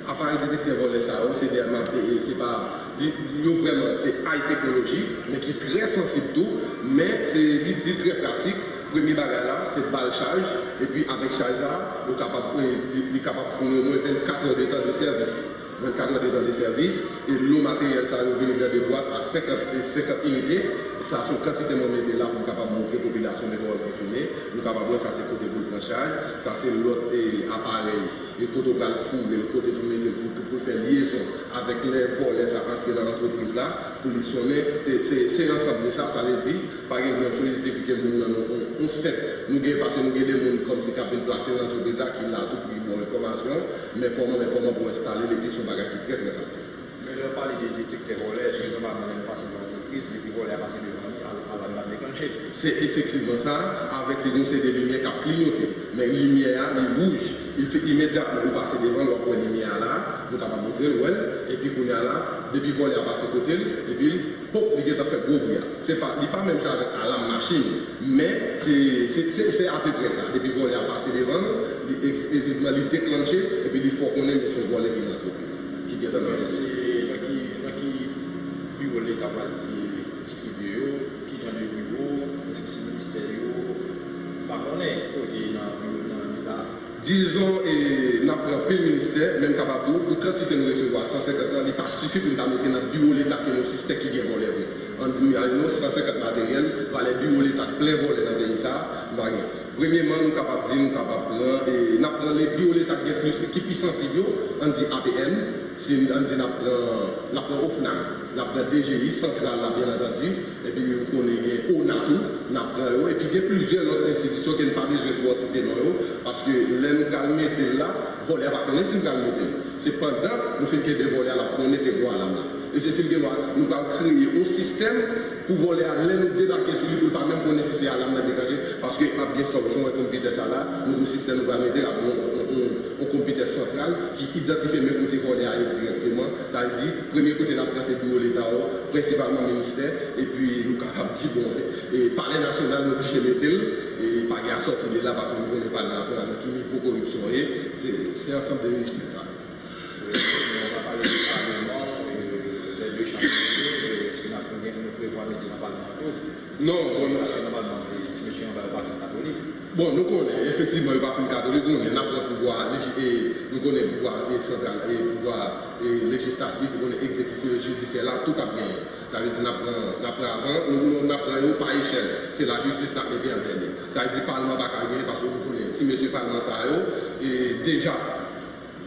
Aparèy detektè vòlè sa yo, se de, e, se pa, li, yo vrèman, se high technology, men ki trè sansib tou, men se, li, li trè pratik. Premye bagay la, se ba l chaj, epi avèk chaj la, ou kapab, e, li, li kapab founi omwen vennkat è de tan de sèvis. Vennkat è de tan de sèvis, e lo materyèl sa yo vini nan de bwat a senkant, e senkant inite. Sa se yon kantite mwen mete la pou m kapab montre popilasyon men kòman l fonksyone. Nou kapab wè sa se kote pou l pran chaj, sa se lòt, e, aparèy. E kote w pral foure l, kote pou mete l, pou, pou, pou fè lyezon avèk lè vòlè sa antre nan antrepriz la, pou li sonnen, se, se, se ansanm de sa, sa vle di, pa gen gran choz, il sifi ke moun nan, nou, on, on senp, nou gen, paske nou gen de moun kòmsi k ap vin plase nan antrepriz la, ki la a tou pri, bon enfòmasyon, men kòman, men kòman pou enstale l, epi se yon bagay ki trè, trè fasil. Men lè w pale de detektè vòlè, èske nòmalman lè nou pase nan antrepriz, depi vòlè a pase devan li, al-, alam nan deklanche? Se efektivman sa, avèk li gon seri de limyè k ap kliyote. Men limyè a, li wouj. Li fè imedyatman ou pase devan l, w ap wè limyè a la, nou kapab montre l, wè l. Epi kounye a la, depi vòlè a pase kote l, epi l, pop, li gentan fè gwo bri a. Se pa, li pa menm jan avèk alam machin, men se, se, se, se apeprè sa. Depi vòlè a pase devan l, li, efektivman, li deklanche, epi li fè w konnen men se yon vòlè ki nan antrepriz la, ki gentan nan antrepriz la. Se nan ki, nan ki biwo Leta pral distribye yo? Ki jan de biwo? Èske se ministè yo? M pa konnen ki kote nan biwo nan Leta. Dizon, e, n ap pran pil ministè, men m kapab di w, pou kantite nou resevwa, san senkant lan, li pa sifi pou n ta mete nan biwo Leta ke nou sistè ki gen vòlè vre. Ann di nou, san senkant materyèl, valè biwo Leta k plen vòlè nan peyi sa a, nou pa gen. Premyeman, nou kapab di, nou kapab pran, e, n ap pran le biwo Leta ki gen plis, ki pi sansib yo, ann di A P M, si ann di n ap pran, n ap pran OFNAC, n ap pran D G I, santral la, byen antandi, epi nou konnen gen ONA tou, n ap pran yo, epi gen plizyè lòt enstitisyon ke n pa bezwen twò site non yo, paske lè nou pral mete l la, vòlè a pa konnen si n pral mete l. Se pandan nou fin kenbe vòlè a, l ap konnen ke gon alam la. E se si m gen dwa, nou pral kreye yon sistèm pou vòlè a, lè nou debake sou li, pou l pa menm konn si se alam nan deklanche, paske ap gen sanksyon, e konn Pitè sa la, nou gen yon sistèm nou pral mete, ap gen yon, yon, yon, yon konpitè santral ki idantifye men kote vòlè a ye dirèkteman. Sa vle di, premye kote l ap pran se biwo Leta yo, prensipalman ministè, epi nou kapab di, bon, e Palè Nasyonal, nou oblije mete l, e pa gen asòti de la, paske nou konnen Palè Nasyonal nan ki nivo koripsyon ye, se, se ansanm de ministè sa yo. Wi, nou pa pale de Palman, e, lè de chanm yo, e, èske n ap gen, nou prevwa mete nan Palman tou? Non, bon, paske nòmalman, e, ti mesye anba yo pa fin katolik. Bon, nou konnen, efektivman, yo pa fin katolik, konnen n ap pran pouvwa leji-, e, nou konnen pouvwa, e, santral, e, pouvwa, e, lejislatif, nou konnen egzekitif, jidisyè la, tout ap genyen. Sa vle di n ap pran, n ap pran avan, nou, nou, n ap pran yo pa echèl. Se lajistis n ap mete an dènye. Sa vle di palman pa ka genyen paske nou konnen ti mesye palman sa yo, e, deja,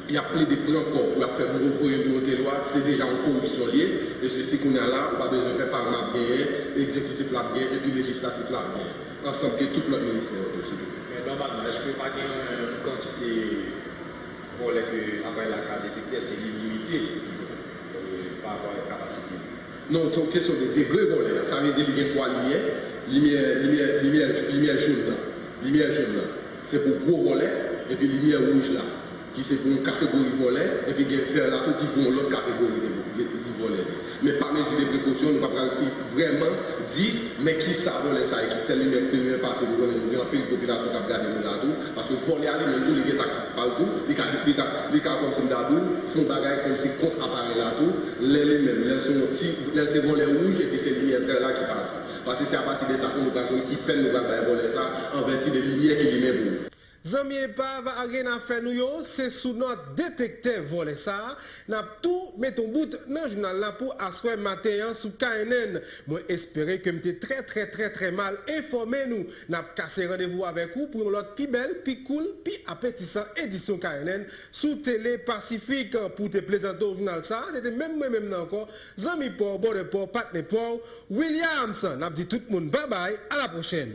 y ap plede pran kòb pou y ap fè voye monte lwa, se deja yon koripsyon l ye. E se si kounye a la, ou pa bezwen pè palman ap genyen, egzekitif la ap genyen, epi lejislatif la ap genyen. Ansanm ke tout lòt ministè yo tou, sitou. Men nòmalman, èske pa gen yon kantite vòlè ke aparèy la ka detekte, èske li limite, e, pa rapò avèk kapasite li? Non, se yon kesyon de degre vòlè a. Sa vle di li gen twa limyè. Limyè, limyè, limyè, limyè jòn nan. Limyè jòn nan, se pou gwo vòlè, epi limyè wouj la, ki se pou yon kategori vòlè, epi gen vè la tou ki pou yon lòt kategori de, de, de vòlè. Men pa mezi de prekosyon, nou pa pral vrèman di, men kisa vòlè sa ye, ki tèl limyè, ki tèl limyè pase, nou konnen nou gen anpil popilasyon k ap gade nou la tou, paske vòlè a li menm tou, li gen taktik pa l tou, li ka, li ka, li ka kòmsi m ta di w, fè yon bagay kòmsi kont aparèy la tou, lè li menm, lè l se yon ti, lè l se vòlè wouj, epi se limyè vè la ki pase. Paske se apati de sa ke nou pral konn ki pèn nou pral bay vòlè sa, an vèti de limyè ki limen pou li. Zanmi epav Arena fè nou yo, se sou nòt detektè vòlè sa a, n ap tou met yon bout nan jounal la pou aswè maten an sou K N N. Mwen espere ke m te trè, trè, trè, trè mal enfòme nou. N ap kase randevou avèk ou pou yon lòt pi bèl, pi koul, pi apetisan edisyon K N N sou Tele Pasifik. Pou te plezante w jounal sa a, se te menm mwen menm nan ankò, zanmi pa w, bòdè pa w, patnè pa w, Williams. N ap di tout moun babay, a la pwochèn.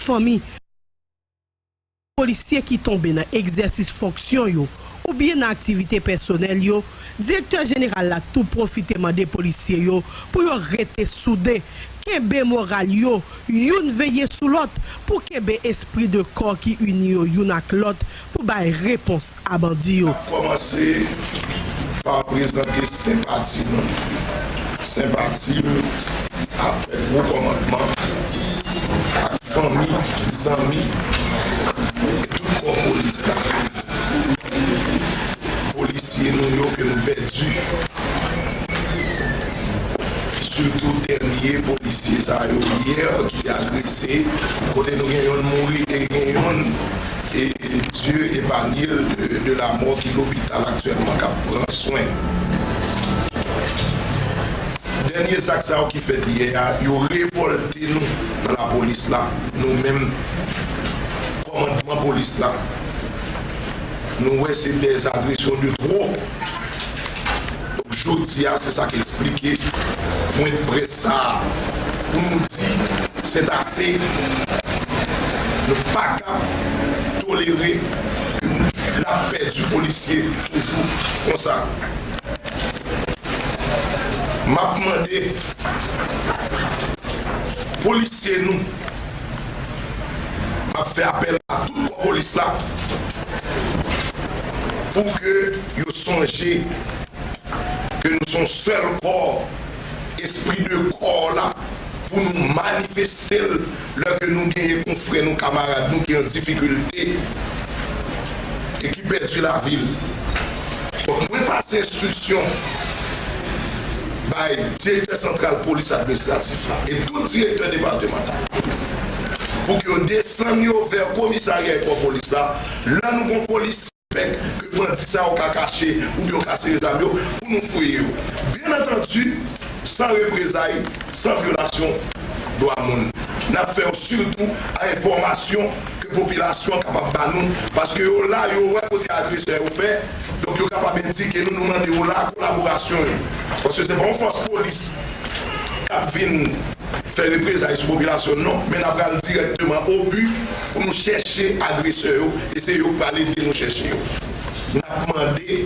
Fanmi. Polisye ki tonbe nan egzèsis fonksyon yo oubyen nan aktivite pèsonèl yo, Direktè Jeneral la tou pwofite mande polisye yo pou yo rete soude, kenbe moral yo, youn veye sou lòt, pou kenbe espri de kò ki ini yo youn ak lòt pou bay repons a bandi yo. N ap kòmanse pa prezante senpati nou. Senpati m avèk gwo kòmandman, ak fanmi, zanmi, e tout kò polis la. Polisye nou yo ke nou pèdi. Sitou dènye polisye sa yo yè ki te agrese, kote nou gen yonn mouri e gen yonn, e Dieu épargne l de, de la mort, ki lopital aktyèlman, k ap pran swen. Dènye zak sa yo ki fèt yè a, yo revòlte nou nan lapolis la, nou menm, kò kòmandman polis la, nou wè se des agressions de trop. Donk, jodi a, se sa k eksplike pwen de près sa a, pou nou di, c'est assez. Nou pa ka tolere ke n ap pèdi polisye toujou konsa. M ap mande polisye nou, m ap fè apèl a tout kò polis la pou ke yo sonje ke nou se yon sèl kò, espri de kò la, pou nou manifeste l lè ke nou genyen konfrè nou, kamarad nou ki an difikilte e ki pèdi lavi l. Donk, mwen pase enstriksyon bay direktè santral polis administratif la e tout direktè depatmantal pou ke yo desann yo vè komisarya e kò polis la, lè nou gon polis sipèk ke bandi sa yo ka kache oubyen yo ka sere zam yo pou nou fouye yo. Byen antandi, san reprezay, san vyolasyon dwa moun. N ap fè yo sitou a enfòmasyon ke popilasyon an kapab ba nou, paske yo la, yo wè kote agresè yo fè, donk yo kapab endike nou, nou mande yo la kolaborasyon yo. Paske se pa yon fòs polis k ap vin fè reprezay sou popilasyon, non, men n ap pral dirèkteman o bi pou nou chèche agresè yo, e se yo k pral ede nou chèche yo. N ap mande,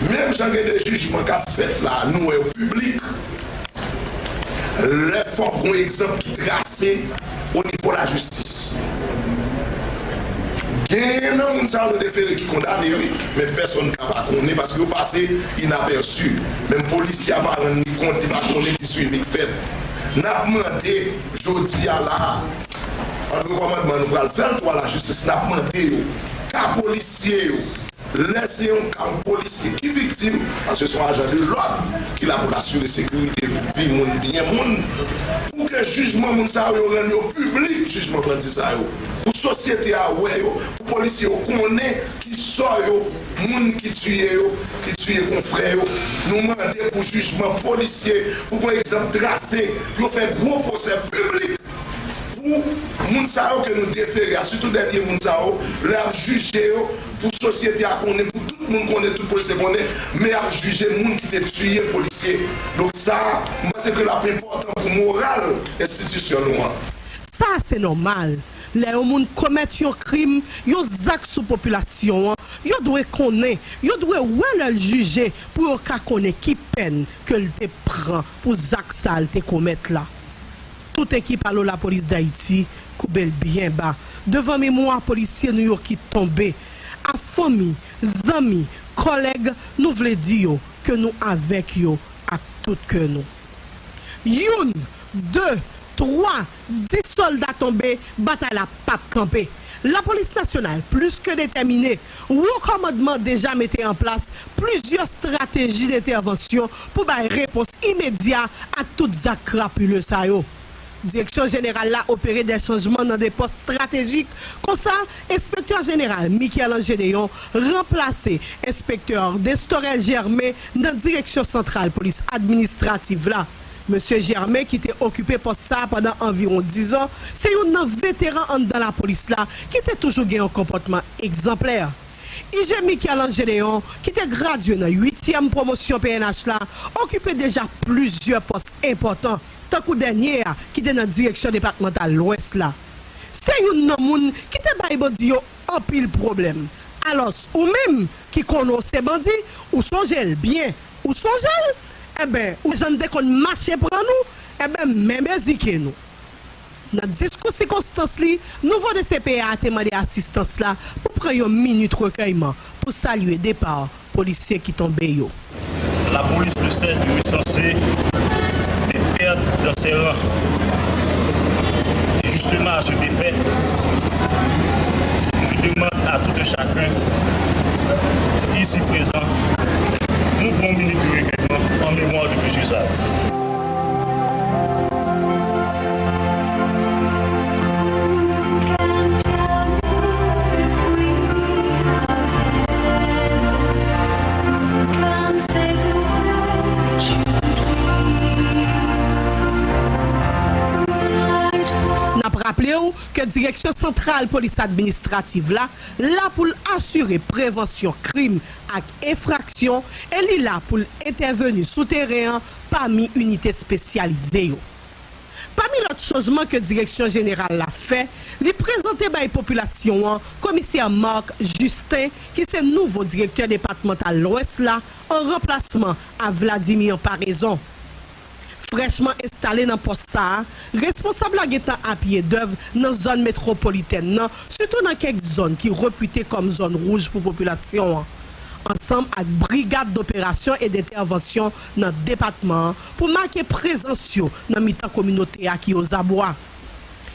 menm jan gen de jijman k ap fèt la, nou wè yo piblik, lè fòk gon egzanp ki trase o nivo lajistis. Genyen nan moun sa yo nou defere ki kondane, wi, men pèsonn ka pa konnen paske yo pase inapèsi. Menm polisye a pa rann li kont, li pa konnen ki swivi k fèt. N ap mande jodi a la a, antre kòmandman nou pral fè l tou a lajistis, n ap mande yo, ka polisye yo, lè se yon ka yon polisye ki viktim, paske se yon ajan de lòd ki la pou l asire sekirite vi moun, byen moun, pou ke jijman moun sa yo, yo rann yo piblik, jijman bandi sa yo, pou sosyete a wè yo, pou polisye yo konnen ki sò yo, moun ki tiye yo, ki tiye konfrè yo. Nou mande pou jijman polisye, pou gon egzanp trase, pou yo fè gwo pwosè piblik pou moun sa yo ke nou defere a, sitou dènye moun sa yo, lè y ap jije yo, pou sosyete a konnen, pou tout moun konnen, tout polisye konnen, men y ap jije moun ki te tiye polisye. Donk sa, m panse ke l ap enpòtan pou moral enstitisyon nou an. Sa se nòmal. Lè yon moun komèt yon krim, yon zak sou popilasyon an, yo dwe konnen, yo dwe wè lè l jije pou yo ka konnen ki pèn ke l te pran pou zak sa l te komèt la. Tout ekip Alo Lapolis Dayiti koube l byen ba devan memwa polisye nou yo ki tonbe. A fanmi, zanmi, kòlèg, nou vle di yo ke nou avèk yo ak tout kè nou. Youn, de, twa, dis sòlda tonbe, batay la p ap kanpe. Lapolis nasyonal plis ke detèmine. Wo kòmandman deja mete an plas plizyè estrateji dentèvansyon pou bay repons imedya a tout zak krapile sa yo. Direksyon jeneral la opere de chanjman nan de pòs estratejik. Konsa, enspektè jeneral Michel-Ange Deyon ranplase enspektè Destorel Germain nan direksyon santral polis administrativ la. Mesye Germain, ki te okipe pòs sa a pandan anviwon dizan, se youn nan veteran anndan lapolis la ki te toujou gen yon konpòtman egzanplè. I G Michel-Ange Deyon, ki te gradye nan uityèm pwomosyon P N H la, okipe deja plizyè pòs enpòtan, tankou dènye a ki te nan direksyon depatmantal Lwès la. Se youn nan moun ki te bay bandi yo anpil pwoblèm. Alòs, ou menm ki konnen w se bandi, ou sonje l byen. Ou sonje l? Enben, ou jan n te konn mache pran nou, enben, menm ezike nou. Nan diskou sikonstans li, nouvo D C P A a te mande asistans la pou pran yon minit rekèyman pou salye depa polisye ki tonbe yo. La police de Sète, il est censé des pertes dans ses rangs. Et justement, à cet effet, je demande à tout un chacun, ici présent, nou pran yon minit de rekèyman en mémoire de monsieur Sall. N ap Raple w ke Direksyon Santral Polis Administrativ la la pou l asire prevansyon krim ak enfraksyon e li la pou l entèveni sou teren an pami inite espesyalize yo. Pami lòt chanjman ke Direksyon Jeneral la fè, li prezante bay popilasyon an Komisè Marc Justin, ki se nouvo Direktè Depatmantal Lwès la, an ranplasman a Vladimir Paraison. Frèchman enstale nan pòs sa a, responsab la gentan apye dèv nan zòn metwopolitèn nan, sitou nan kèk zòn ki repite kòm zòn wouj pou popilasyon an, ansanm ak Brigad d'Opération et d'Intervention nan depatman an pou make prezans yo nan mitan kominote a ki ozabwa.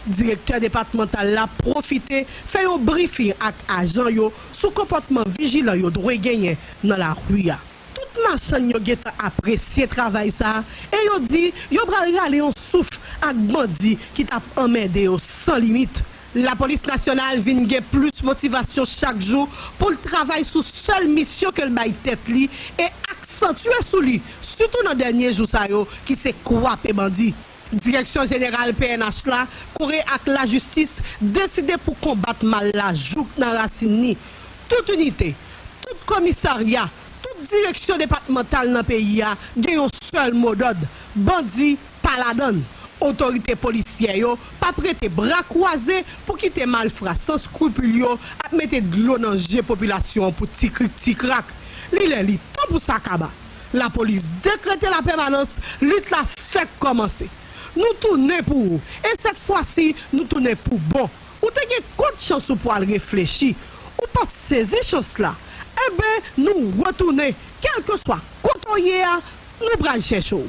Direktè depatmantal la pwofite fè yon brifing ak ajan yo sou konpòtman vijilan yo dwe genyen nan lari a. Tout machann yo gentan apresye travay sa a e yo di yo pral rale yon souf ak bandi ki t ap anmède yo san limit. Lapolis Nasyonal vin gen plis motivasyon chak jou pou l travay sou sèl misyon ke l bay tèt li e aksantye sou li, sitou nan dènye jou sa yo, ki se kwape bandi. Direksyon Jeneral P N H la, kore ak lajistis, deside pou konbat mal la jouk nan rasin li. Tout inite, tout komisarya, tout direksyon depatmantal nan peyi a gen yon sèl modòd: bandi pa ladan l. Otorite polisyè yo p ap rete bra kwaze pou kite malfra san skripil yo ap mete dlo nan je popilasyon an pou ti krik ti krak. Li lè li tan pou sa kaba. Lapolis dekrete lapèmanans, lit la fèk kòmanse. Nou tounen pou ou, e sèt fwa si, nou tounen pou bon. Ou te gen kot chans ou pwal reflechi. Ou pa t sezi chans la. Enben, nou retounen. Kèlkeswa kote w ye a, nou pral chèche w.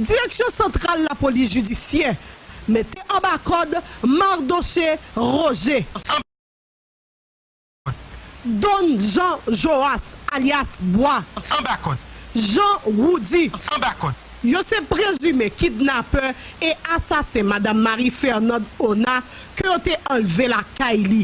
Direksyon Santral Lapolis Jidisyè, mete anba kòd Mardoché Roger. Don Jean Joas, alyas Bwa. Anba kòd. Jean Roudy. Anba kòd. Yo se prezime kidnapè e asasen Madanm Marie Fernande Ona ke yo te anlve lakay li.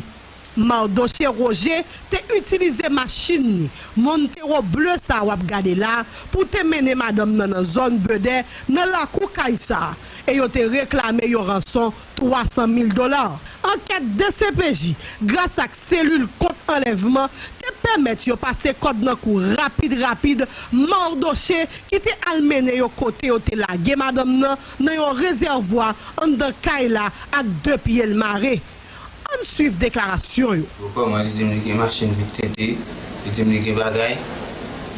Mardoché Roger te itilize machin li, Montero ble sa w ap gade la, pou te mennen madanm nan nan zòn Bedè, nan lakou kay sa a, e yo te reklame yon ranson twa san mil dola. Ankèt D C P J, gras ak selil kont anlèvman, te pèmèt yo pase kòd nan kou rapid rapid Mardoché, ki te al mennen yo kote yo te lage madanm nan, nan yon rezèvwa anndan kay la ak de pye l mare. Ann swiv deklarasyon yo. Yo kòman li di m li gen machin vit tente, li di m li gen bagay,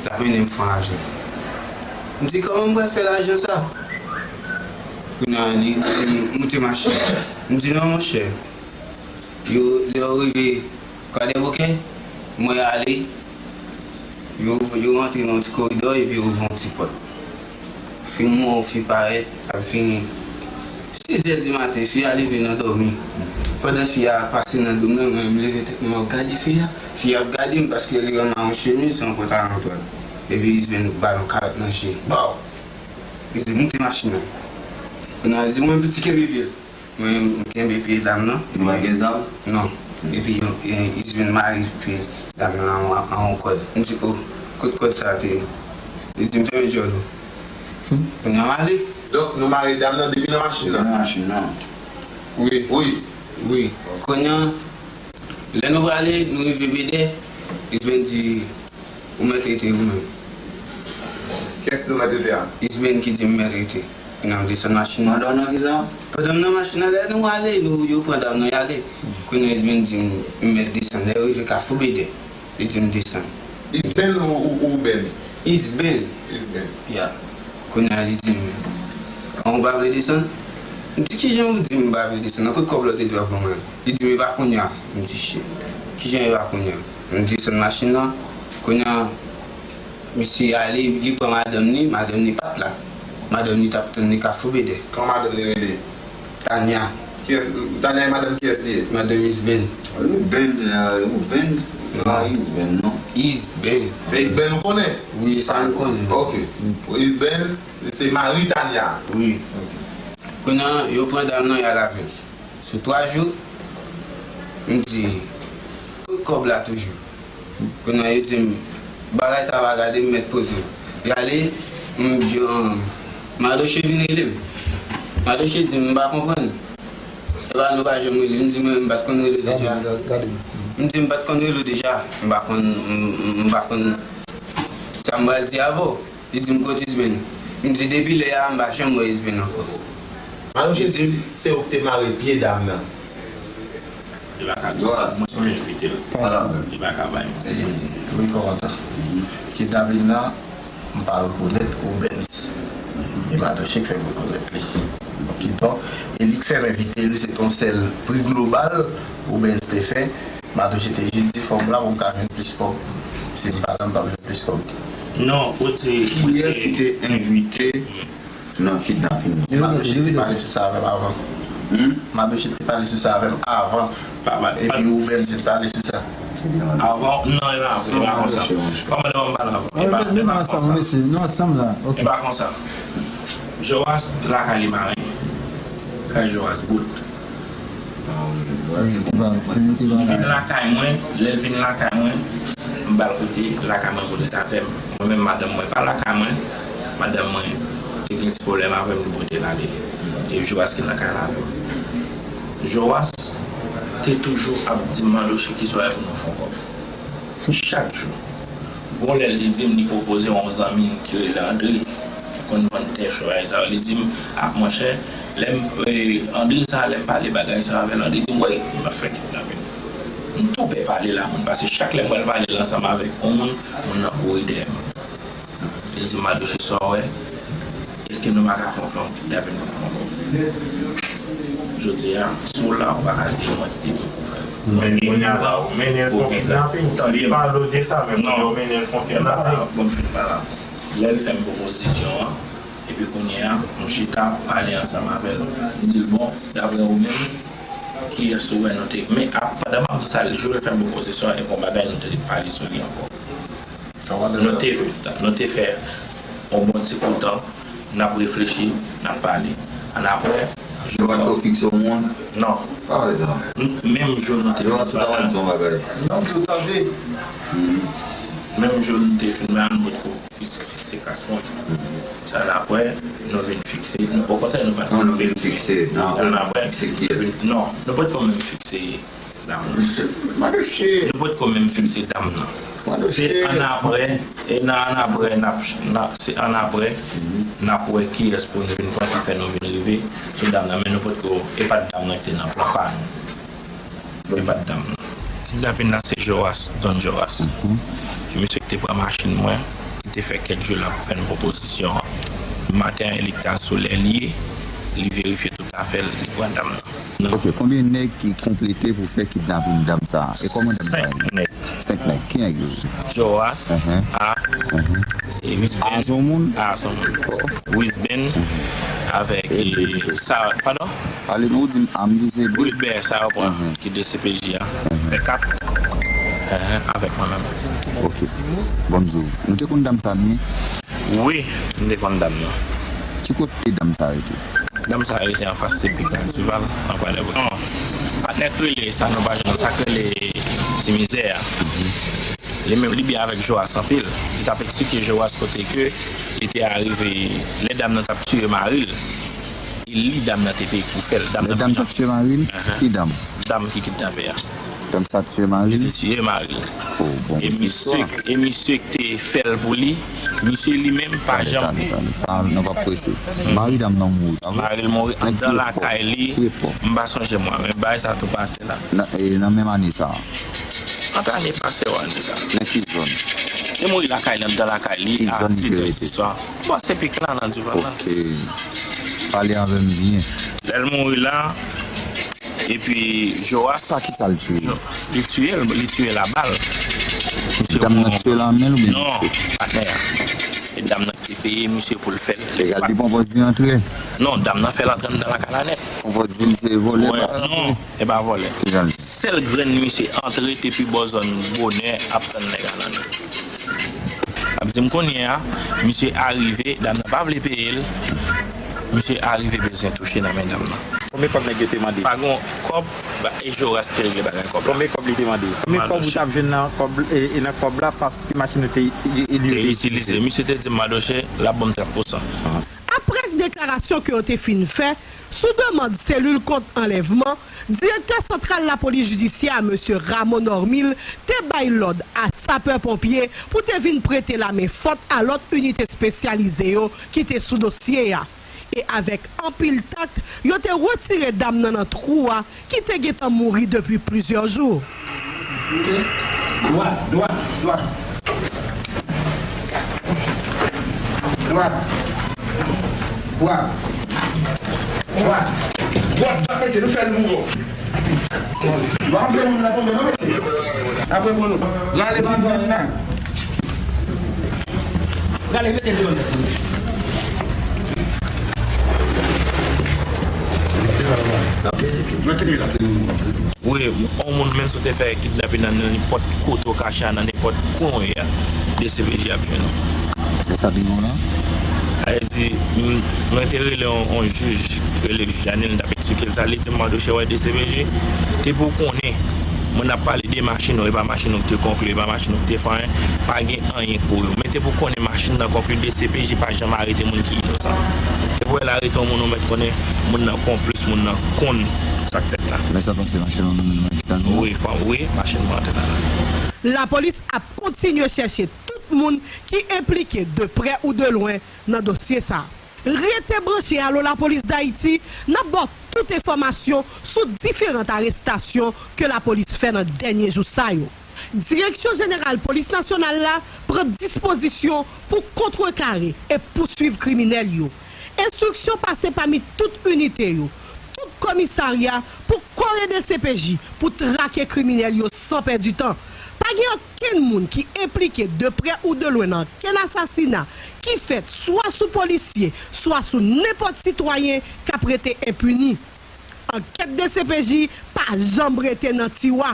l ap mennen m fè yon lajan. M di kòman m pral fè lajan sa? Kounye a li di m moute machin. M di non monchè, yo lè yo rive Kwadèboukè, mwen ale, yo, yo rantre nan yon ti koridò epi yo ouvri yon ti pòt. Fi m wè yon fi parèt, ap vini. Sizè di maten, fi a leve nan dòmi. Pandan fi a pase nan do m nan, mwen menm leve tèt mwen, m ap gade fi a. Fi a ap gade m paske li rann yon chemiz, yon pantalon dwèt. Epi Isben ba l yon kalòt nan je. Baw! Li di moute machin nan. Kounye a li di mwen piti kenbe pye l. Mwen, m kenbe pye dam nan. Ou pa gen zam? Non. Epi, e, Isben mare pye dam nan an, an yon kòd. M di, o, kot kòd sa a te ye? Li di m fèmen djòl ou. Kounye a m ale. Donk, nou mare dam nan depi nan machin nan? Depi nan machin nan. Wi. Wi. Wi. Kounye a, lè nou prale, nou rive Bedè, Isben di, ou mèt rete ou menm. Kiyès nou mèt rete a? Isben ki di m mèt rete. Kounye a m desann machin nan. Pandan w nan kisa? Pandan m nan machin nan, lè nou ale, nou, yo pran dam nan y ale. Kounye a Isben di m, m mèt desann. Lè yo rive Kafou Bedè, li di m desann. Isben ou, ou, ou Ben? Isben. Isben. Ya. Kounye a li di m, an ou pa vle desann? M di kijan ou di m m pa vle desann? Nan kot kòb la w te di w ap ban mwen? Li di m e pa kounye a. M di shit. Kijan e pa kounye a? M desann machin nan. Kounye a, misye ale, li pran madanm li, madanm li pa t la. Madanm li t ap tann li Kafou Bedè. Kòman madanm li rele? Tanya. Kiyès, Tanya e madanm kiyès li ye? Madanm Isben. Isben, e, Isben. Non. Pa Isben, non. Isben. Se Isben ou konnen? Wi, sa m konnen. Ok. Isben, se mari Tanya. Wi. Ok. Kounye a, yo pran dam nan, y al avè l. Sou twa jou, m di, kot kòb la toujou? Kounye a, yo di m, bagay sa pa gade m, mèt poze m. Y ale, m di, an, Madoche vin rele m. Madoche di m, m pa konprann. Epa nou pa janm rele. M di mwen, m pa t konn rele deja. Gade, gade. M di m pa t konn rele w deja. M pa konn, m, m, m pa konn sa m pral di avè w. Li di m, kote Isben? M di, depi lè a, m pa janm wè Isben ankò. Li di m, se ou ki te mare pye dam nan. Li pa ka di sa. Mwen, mwen envite l. Li pa ka bay mwen. Wi, kòmandan. Kidnapin nan, m pa rekonèt Rubens. E Madoche k fè m rekonèt li. Kidonk, e li k fè m envite l, se t on sèl pri global Rubens te fè. Madoche te jis di fò m la pou m ka jwenn plis kòb. Si m pa la, m p ap jwenn plis kòb. Non, ou di, ou di. Kiyès ki te envite nan kidnapin? Madoche te pale sou sa avè m avan. Hmm? Madoche te pale sou sa avè m avan. Epi Rubens te pale sou sa. Avan, non, e pa, e pa konsa. Kòmandan, m pale avan. E pa, e pa konsa. Nou ansanm la. Ok. E pa konsa. Joas lakay li maren. Kay Joas bout. Li vin lakay mwen, lè l vin lakay mwen, m ba l kote lakay mwen pou l ret avè m. Mwen menm, madanm mwen pa lakay mwen, madanm mwen te gen ti pwoblèm avè m, li pote l ale. E Joas ki lakay la avè m. Joas te toujou ap di m, Madoche, ki swa pou nou fè yon kòb. Chak jou. Gon lè l te di m li pwopoze yon zanmi l ki rele Andre, ki konn vann tè chwal sa yo. Li di m, a, monchè, lè m, e, Andre sa, lè m pale bagay sa yo avè l, Andre di m, wi, m ap fè kidnapin. M tou pè pale l a moun, paske chak lè m wè l pale l ansanm avèk yon moun, moun nan kouri dèyè m. Li di m, Madoche, sa w wè? Èske nou pa ka fè yon, fè yon kidnapin pou nou fè yon kòb? Jodi a, si w la, ou pa ka di mwen ki te di w pou fè l. Men kounye a la, ou mennen l fè yon kidnapin, li pale w de sa, men kounye a ou mennen l fè yon kidnapin. Bon, m fin pale. Lè l fè m pwopozisyon an, epi kounye a, m chita pale ansanm avè l. M di l, bon, daprè ou menm, kiyès ou wè nou te. Men, a, pandan m ap di sa, jou l fè m pwopozisyon an, e gon bagay nou te pale sou li ankò. Nou te, nou te fè yon bon ti kou tan, n ap reflechi, n ap pale. Annapre, yo pa t ko fikse yon moun? Non. Pa vre sa. Menm jou nou te fin pale. Yo pa t di yon bagay. Non, m tou tande. Menm jou nou te fin pale, nou pa t ko fikse, fikse kas moun. Sa annapre, nou vin fikse, nou, okontrè, nou pa t ko fikse. Annapre, non, nou pa t ko menm fikse dam nan. Nou potko menm fikse dam nan. Se annapre, e nan annapre, n ap, n ap, se annapre, n ap wè kiyès pou nou vin pran ki fè nou vin rive sou dam nan. Men nou potko, e pa t dam nan ki te nan plan pa nou. E pa t dam nan. Kidnapin nan se Joas, Don Joas. E misye ki te pran machin mwen, ki te fè kèk jou l ap fè n pwopozisyon an. Maten an, li t al sou lè l ye, li verifye tout afè l, li pran dam nan. Ok, konbyen nèg ki konplete pou fè kidnapin dam sa a? E kòman dam sa a ye? Senk nèg. Senk nèg. Ki nèg yo ye? Joas, A, e Wisben, A se yon moun? A se yon moun. Wisben, avèk, e, sa, padon? Pale nou, ou di m A, m di w se Bre. Wilbert, sa yo pran, ki D C P J a. Fè kat. Avèk mwen menm. Ok. Bon, m di w, nou te konn dam sa a byen? Wi, m te konn dam nan. Ki kote dam sa a rete? Dam sa a rete anfas Sepik la, Duval, nan Kwadèboukè. Non, patnè k rele sa nou pa jwenn, sa k rele Ti Mizè a. Li menm, li byen avèk Joas anpil. Li t ap eksplike Joas kote ke li te arive, lè dam nan t ap tiye mari l. E li dam nan te peye pou fè l. Lè dam t ap tiye mari l? Ki dam? Dam ki kidnape a. Dam sa tiye mari l? Li te tiye mari l. Oh, bon, e misye, e misye ki te fè l pou li, misye li menm pa janm. Tande, tande, tande. Pa, nou p ap prese. Mari dam nan mouri, pa vre? Mari l mouri anndan lakay li. M pa sonje mwa, men bagay sa tou pase la. Nan, e nan menm ane sa a? Ant ane pase yo ane sa. Nan ki zòn? Li mouri lakay li, anndan lakay li, a sis è di swa. Bon, Sepik la, nan Duval la. Ok. Pale avè m byen. Lè l mouri la, epi Joas. Pa kisa l tiye? Li tiye l, li tiye l a bal. Dam nan tiye l a men l oubyen misye? Non, patnè a. E dam nan ki te peye misye pou l fè l. Egal, li pran pòz li antre? Non, dam nan fè l antre anndan lakay la nèt. Pran pòz li se vòlè, pa non. E pa vòlè. Sèl grenn misye antre te pi bò zòn bonè ap tann nèg a nan nèt. Ap di m kounye a, misye arive, dam nan pa vle peye l. Misye arive bezwen touche nan men dam nan. Konbyen kòb nèg yo te mande? Pa gon kòb, ba, e Joas ki regle bagay kòb la. Konbyen kòb li te mande? Konbyen kòb ou t ap jwenn nan kòb, e, e nan kòb la paske machin ou te, e, e, li te itilize? Misye te di m, Madoche, l ap ban m trant pou san. Apre de deklarasyon ke yo te fin fè, sou demann selil kont anlèvman, direktè santral lapolis jidisyè a, mesye Rameau Normil, te bay lòd a sapè ponpye pou te vin prete lamen fòt a lòt inite espesyalize yo ki te sou dosye a. E avèk anpil tak, yo te retire dam nan nan twou a ki te gentan mouri depi plizyè jou. Dwat, dwat, dwat. Dwat. Dwat. Dwat. Dwat, dwat, mesye, nou fè l mouri. Dwat, apre moun nan tonbe, non, mesye? Apre moun nan. L ale pi vit la. Gade, mete l deyò nèt. Mete l la. Mete l la. Wi, yon moun menm si w te fè kidnape nan nenpòt kote w kache a, nan nenpòt kwen w ye a, D C P J ap jwenn ou. E sa byen ou la? Sa vle di, m, mwen te rele yon, yon jij, rele jij Anil, m t ap eksplike l sa, li di m, Mardochée, wè D C P J, depi w konnen, moun ap pale de machin ou, e pa machin ou ki te konkli, e pa machin ou ki te fè anyen, pa gen anyen pou yo. Men depi w konnen machin nan konkli, D C P J pa janm arete moun ki inosan. Depi w wè l arete yon moun, ou mèt konnen moun nan konplis, moun nan konn sa k fèt la. Lè sa pase, machin ou nan men nou, nan men nou? Wi, fò, wi, machin mwen antre nan men. Lapolis ap kontinye chèche tout moun ki enplike de prè ou de lwen nan dosye sa a. Rete branche Allo Lapolis Dayiti, n ap ba w tout enfòmasyon sou diferan arestasyon ke lapolis fè nan dènye jou sa yo. Direksyon Jeneral Polis Nasyonal la pran dispozisyon pou kontrekare e pouswiv kriminèl yo. Enstriksyon pase pami tout inite yo, tout komisarya pou kore D C P J pou trake kriminèl yo san pèdi tan. Pa gen okenn moun ki enplike de prè ou de lwen nan okenn asasina ki fèt swa sou polisye, swa sou nenpòt sitwayen k ap rete enpini. Ankèt D C P J pa janm rete nan tiwa.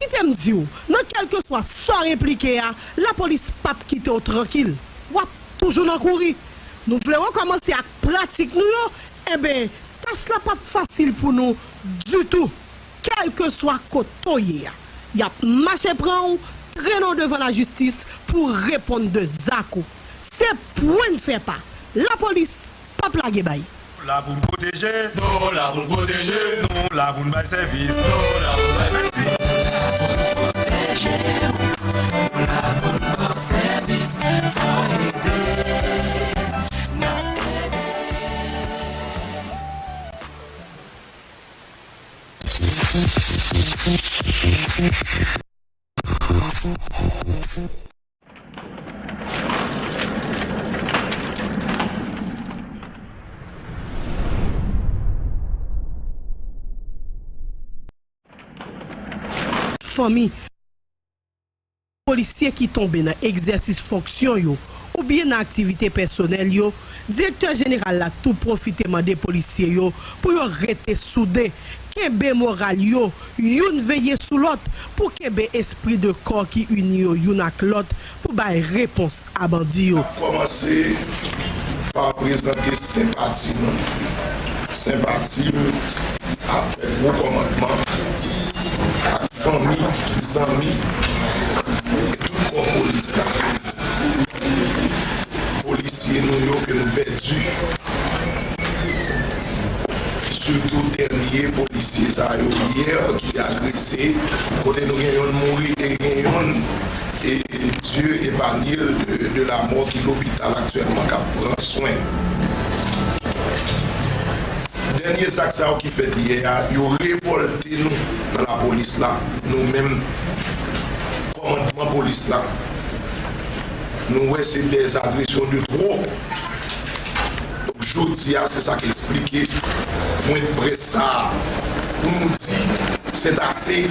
Kite m di w, nan kèlkeswa sa w enplike a, lapolis p ap kite w trankil. W ap toujou nan kouri. Nou vle rekòmanse ak pratik nou yo? Enben, tach la p ap fasil pou nou ditou. Kèlkeswa kote w ye a, y ap mache pran w, trennen w devan lajistis pou w reponn de zak ou. Se pwen n fè pa. Lapolis p ap lage bay. Nou la pou n pwoteje. Nou la pou n pwoteje. Nou la pou n bay sèvis. Nou la pou n bay sèvis. Nou la pou n pwoteje. Nou la pou n ba w sèvis. Fò ede. N ap ede. Fanmi polisye ki tonbe nan egzèsis fonksyon yo oubyen nan aktivite pèsonèl yo, Direktè Jeneral la tou pwofite mande polisye yo pou yo rete soude, kenbe moral yo, youn veye sou lòt, pou kenbe espri de kò ki ini yo youn ak lòt pou bay repons a bandi yo. Kòmanse pa prezante senpati nou. Senpati m avèk wo kòmandman ak fanmi, zanmi e tout kò polis la. Polisye nou yo ke nou pèdi. Sitou dènye polisye sa yo yè ki agrese, kote nou gen yonn mouri e gen yonn, e Dieu épargne l de, de la mort, ki lopital aktyèlman k ap pran swen. Dènye zak sa yo ki fèt yè a, yo revòlte nou nan lapolis la, nou menm kòmandman polis la. Nou wè se des agressions de trop. Donk, jodi a, se sa k eksplike pwen de près sa a, pou nou di, c'est assez.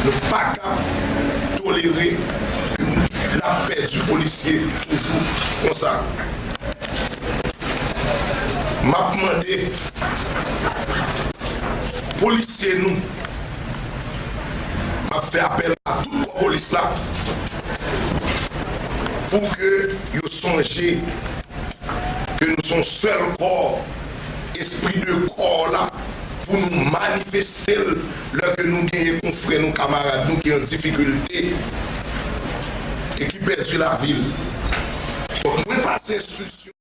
Nou pa ka tolere ke n ap pèdi polisye toujou konsa. M ap mande polisye nou, m ap fè apèl a tout kò polis la pou ke yo sonje ke nou se yon sèl kò, espri de kò la, pou nou manifeste l lè ke nou genyen konfrè nou, kamarad nou ki an difikilte e ki pèdi lavi l. Donk, mwen pase enstriksyon.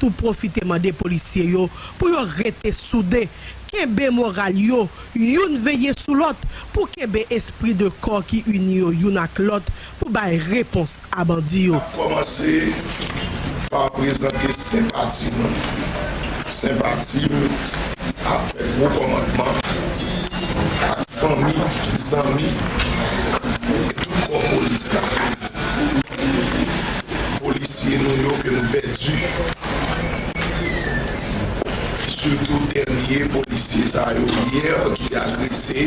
tou pwofite mande polisye yo pou yo rete soude, kenbe moral yo, youn veye sou lòt, pou kenbe espri de kò ki ini yo youn ak lòt, pou bay repons a bandi yo. N ap kòmanse pa prezante senpati nou. Senpati m avèk gwo kòmandman ak fanmi, zanmi, e tout kò polis la. Polisye nou yo ke nou pèdi, sitou dènye polisye sa yo yè ki te agrese,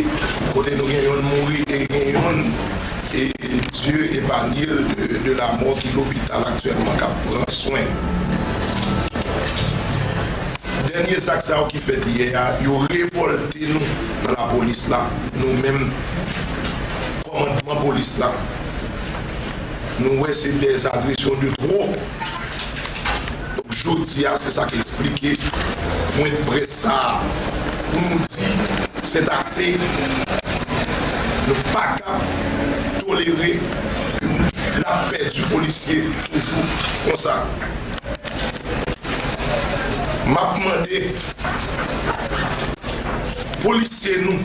kote nou gen yonn mouri e gen yonn, e Dieu épargne de, de la mort, ki lopital aktyèlman k ap pran swen. Dènye zak sa yo ki fèt yè a, yo revòlte nou nan lapolis la, nou menm kòmandman polis la. Nou wè se des agressions de trop. Donk, jodi a, se sa k eksplike pwen de près sa a. Pou nou di, c'est assez. Nou pa ka tolere ke n ap pèdi polisye toujou konsa. M ap mande polisye nou,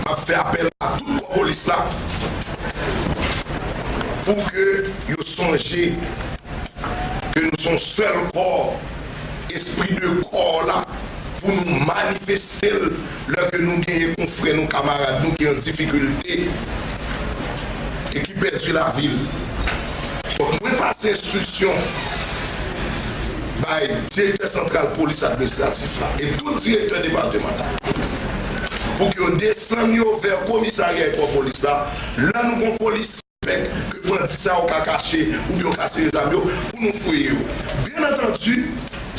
m ap fè apèl a tout kò polis la pou ke yo sonje ke nou se yon sèl kò, espri de kò la, pou nou manifeste l lè ke nou genyen konfrè nou, kamarad nou ki an difikilte e ki pèdi lavi l. Donk, mwen pase enstriksyon bay direktè santral polis administratif la e tout direktè depatmantal pou ke yo desann yo vè komisarya e kò polis la. Lè nou gon polis pèk ke bandi sa yo ka kache oubyen yo ka sere zam yo pou nou fouye yo. Byen antandi,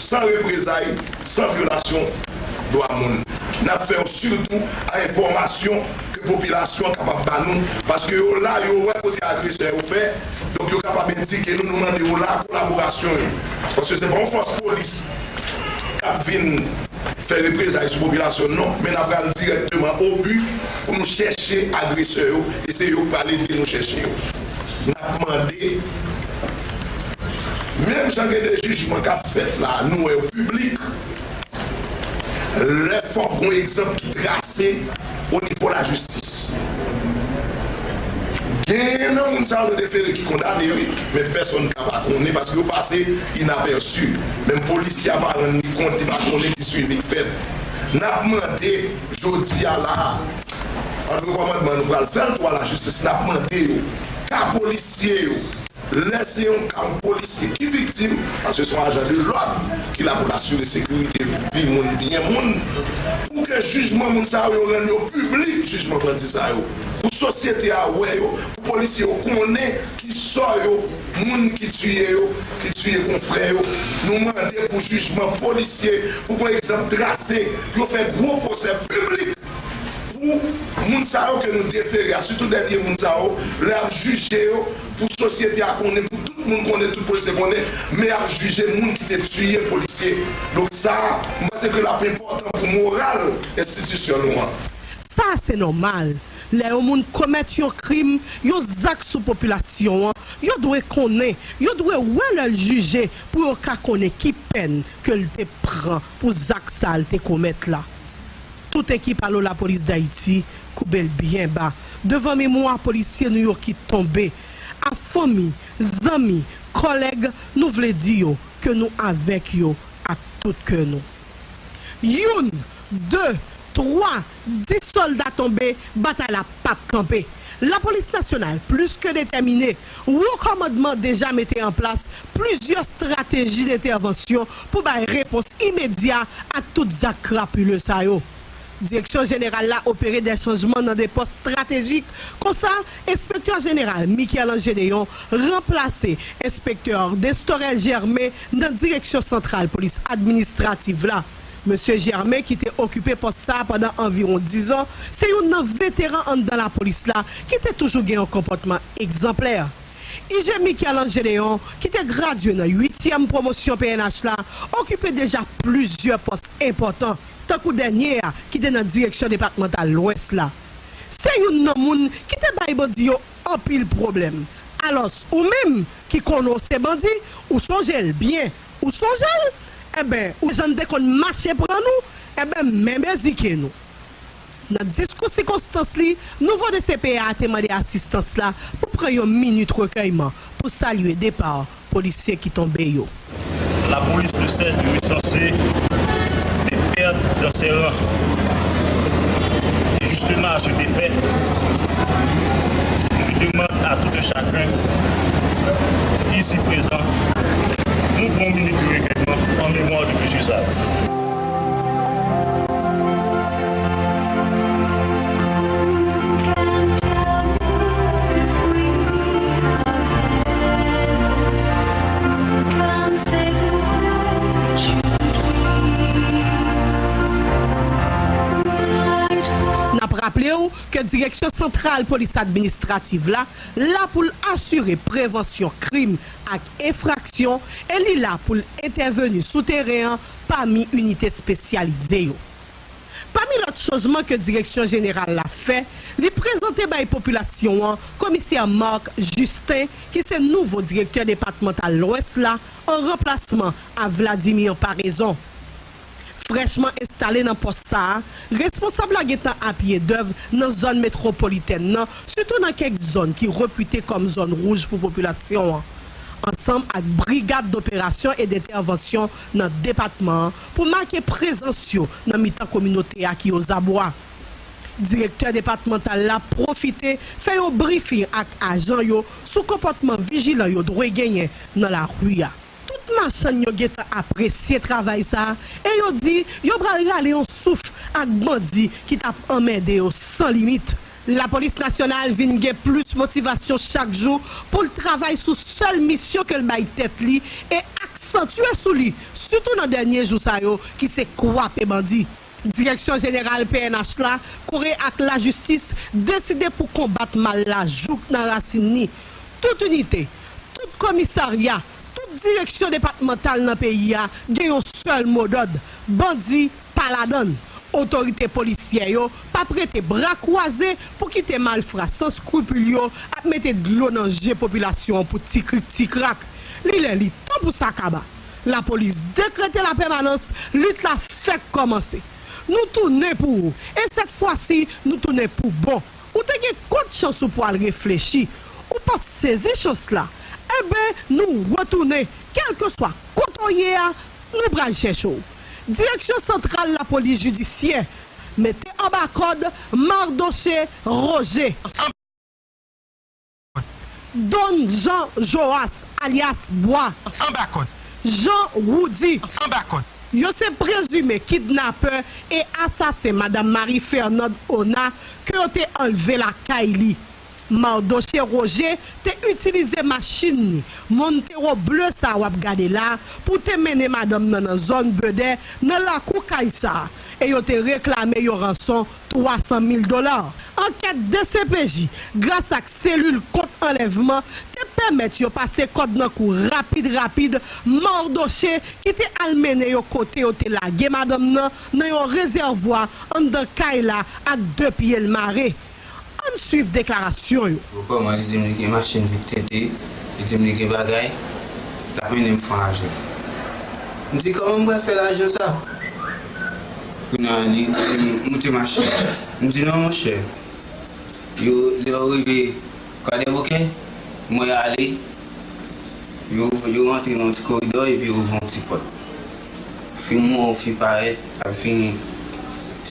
san reprezay, san vyolasyon dwa moun. N ap fè yo sitou a enfòmasyon ke popilasyon an kapab ba nou, paske yo la, yo wè kote agresè yo fè, donk yo kapab endike nou, nou mande yo la kolaborasyon yo. Paske se pa yon fòs polis k ap vin fè reprezay sou popilasyon, non, men n ap pral dirèkteman o bi pou nou chèche agresè yo, e se yo k pral ede nou chèche yo. N ap mande, menm jan gen de jijman k ap fèt la, nou wè yo piblik, lè fòk gon egzanp ki trase o nivo lajistis. Genyen nan moun sa yo nou te fere ki kondane, wi, men pèsonn ka pa konnen paske yo pase inapèsi. Menm polisye a pa rann li kont, li pa konnen ki swivi k fèt. N ap mande jodi a la, antre kòmandman nou pral fè l tou a lajistis, n ap mande yo, ka polisye yo, lè se yon ka yon polisye ki viktim, paske se yon ajan de lòd ki la pou l asire sekirite vi moun, byen moun, pou ke jijman moun sa yo, yo rann yo piblik, jijman bandi sa yo, pou sosyete a wè yo, pou polisye yo konnen ki sò yo, moun ki tiye yo, ki tiye konfrè yo. Nou mande pou jijman polisye, pou gon egzanp trase, yo fè gwo pwosè piblik pou moun sa yo ke nou defere a, sitou dènye moun sa yo, lè y ap jije yo, pou sosyete a konnen, pou tout moun konnen, tout polisye konnen, men y ap jije moun ki te tiye polisye. Donk sa, m panse ke l ap enpòtan pou moral enstitisyon nou an. Sa se nòmal. Lè yon moun komèt yon krim, yon zak sou popilasyon an, yo dwe konnen, yo dwe wè lè l jije pou yo ka konnen ki pèn ke l te pran pou zak sa l te komèt la. Tout ekip Alo Lapolis Dayiti koube l byen ba devan memwa polisye nou yo ki tonbe. A fanmi, zanmi, kòlèg, nou vle di yo ke nou avèk yo ak tout kè nou. Youn, de, twa, dis sòlda tonbe, batay la p ap kanpe. Lapolis nasyonal plis ke detèmine. Wo kòmandman deja mete an plas plizyè estrateji dentèvansyon pou bay repons imedya ak tout zak krapile sa yo. Direksyon jeneral la opere de chanjman nan de pòs estratejik. Konsa, enspektè jeneral Michel-Ange Deyon ranplase enspektè Destorel Germain nan direksyon santral polis administrativ la. Mesye Germain, ki te okipe pòs sa a pandan anviwon diz an, se youn nan veteran anndan lapolis la ki te toujou gen yon konpòtman egzanplè. I G Michel-Ange Deyon, ki te gradye nan uityèm pwomosyon P N H la, okipe deja plizyè pòs enpòtan, tankou dènye a ki te nan direksyon depatmantal Lwès la. Se youn nan moun ki te bay bandi yo anpil pwoblèm. Alòs, ou menm ki konnen w se bandi, ou sonje l byen, ou sonje l? Enben, ou jan n te konn mache pran nou, enben, men bezike nou. Nan diskou sikonstans li, nouvo D C P A a te mande asistans la pou pran yon minit rekèyman pou salye depa polisye ki tonbe yo. La police ne cesse de recenser des pertes dans ses rangs. Et justement, à cet effet, je demande à tout un chacun, ici présent, nou pran yon minit de rekèyman en mémoire de monsieur Sall. N ap raple w ke Direksyon Santral Polis Administrativ la la pou l asire prevansyon krim ak enfraksyon e li la pou l entèveni sou teren an pami inite espesyalize yo. Pami lòt chanjman ke Direksyon Jeneral la fè, li prezante bay popilasyon an Komisè Marc Justin, ki se nouvo direktè depatmantal Lwès la, an ranplasman a Vladimir Paraison. Frèchman enstale nan pòs sa a, responsab la gentan apiye dèv nan zòn metwopolitèn nan, sitou nan kèk zòn ki repite kòm zòn wouj pou popilasyon an, ansanm ak brigad doperasyon e dentèvansyon nan depatman an pou make prezans yo nan mitan kominote a ki ozabwa. Direktè depatmantal la pwofite fè yon brifing ak ajan yo sou konpòtman vijilan yo dwe genyen nan lari a. Tout machann yo gentan apresye travay sa a e yo di yo pral rale yon souf ak bandi ki t ap anmède yo san limit. Lapolis Nasyonal vin gen plis motivasyon chak jou pou l travay sou sèl misyon ke l bay tèt li e aksantye sou li, sitou nan dènye jou sa yo, ki se kwape bandi. Direksyon Jeneral P N H la, kore ak lajistis, deside pou konbat mal la jouk nan rasin ni. Tout inite, tout komisarya, tout direksyon depatmantal nan peyi a gen yon sèl modòd, bandi pa ladan l. Otorite polisyè yo p ap rete bra kwaze pou kite malfra san skripil yo ap mete dlo nan je popilasyon an pou tikrik tikrak. Li lè li tan pou sa kaba. Lapolis dekrete lapèmanans, lit la fèk kòmanse. Nou tounen pou ou, e sèt fwa si, nou tounen pou bon. Ou te gen kot chans ou pwal reflechi, ou pa t sezi chans la. Enben, nou retounen, kèlkeswa kote w ye a, nou pral chèche w. Direksyon Santral Lapolis Jidisyè mete anba kòd Mardoché Roger. Don Jean Joas, alyas Bwa. Anba kòd. Jean Roudy. Anba kòd. Yo se prezime kidnapè e asasen Madanm Marie Fernande Ona ke yo te anlve lakay li. Mardoché Roger te itilize machin li, Montero ble sa w ap gade la, pou te mennen madanm nan nan zòn Bedè, nan lakou kay sa, e yo te reklame yon ranson twa san mil dola. Ankèt D C P J, gras ak selil kont anlèvman, te pèmèt yo pase kòd nan kou rapid rapid Mardoché ki te al mennen yo kote yo te lage madanm nan, nan yon rezèvwa anndan kay la ak de pye l mare. Ann swiv deklarasyon yo. Kòman li di m li gen machin vit tente, li di m li gen bagay, l ap mennen m fè lajan. M di, "Kòman m pral fè lajan sa?" Kounye a, li di m, "Moute machin." M di, "Non, monchè." Yo, lè yo rive Kwadèboukè, mwen ale, yo, yo rantre nan yon ti koridò epi yo ouvri yon ti pòt. Fi m wè yon fi parèt, l ap vini.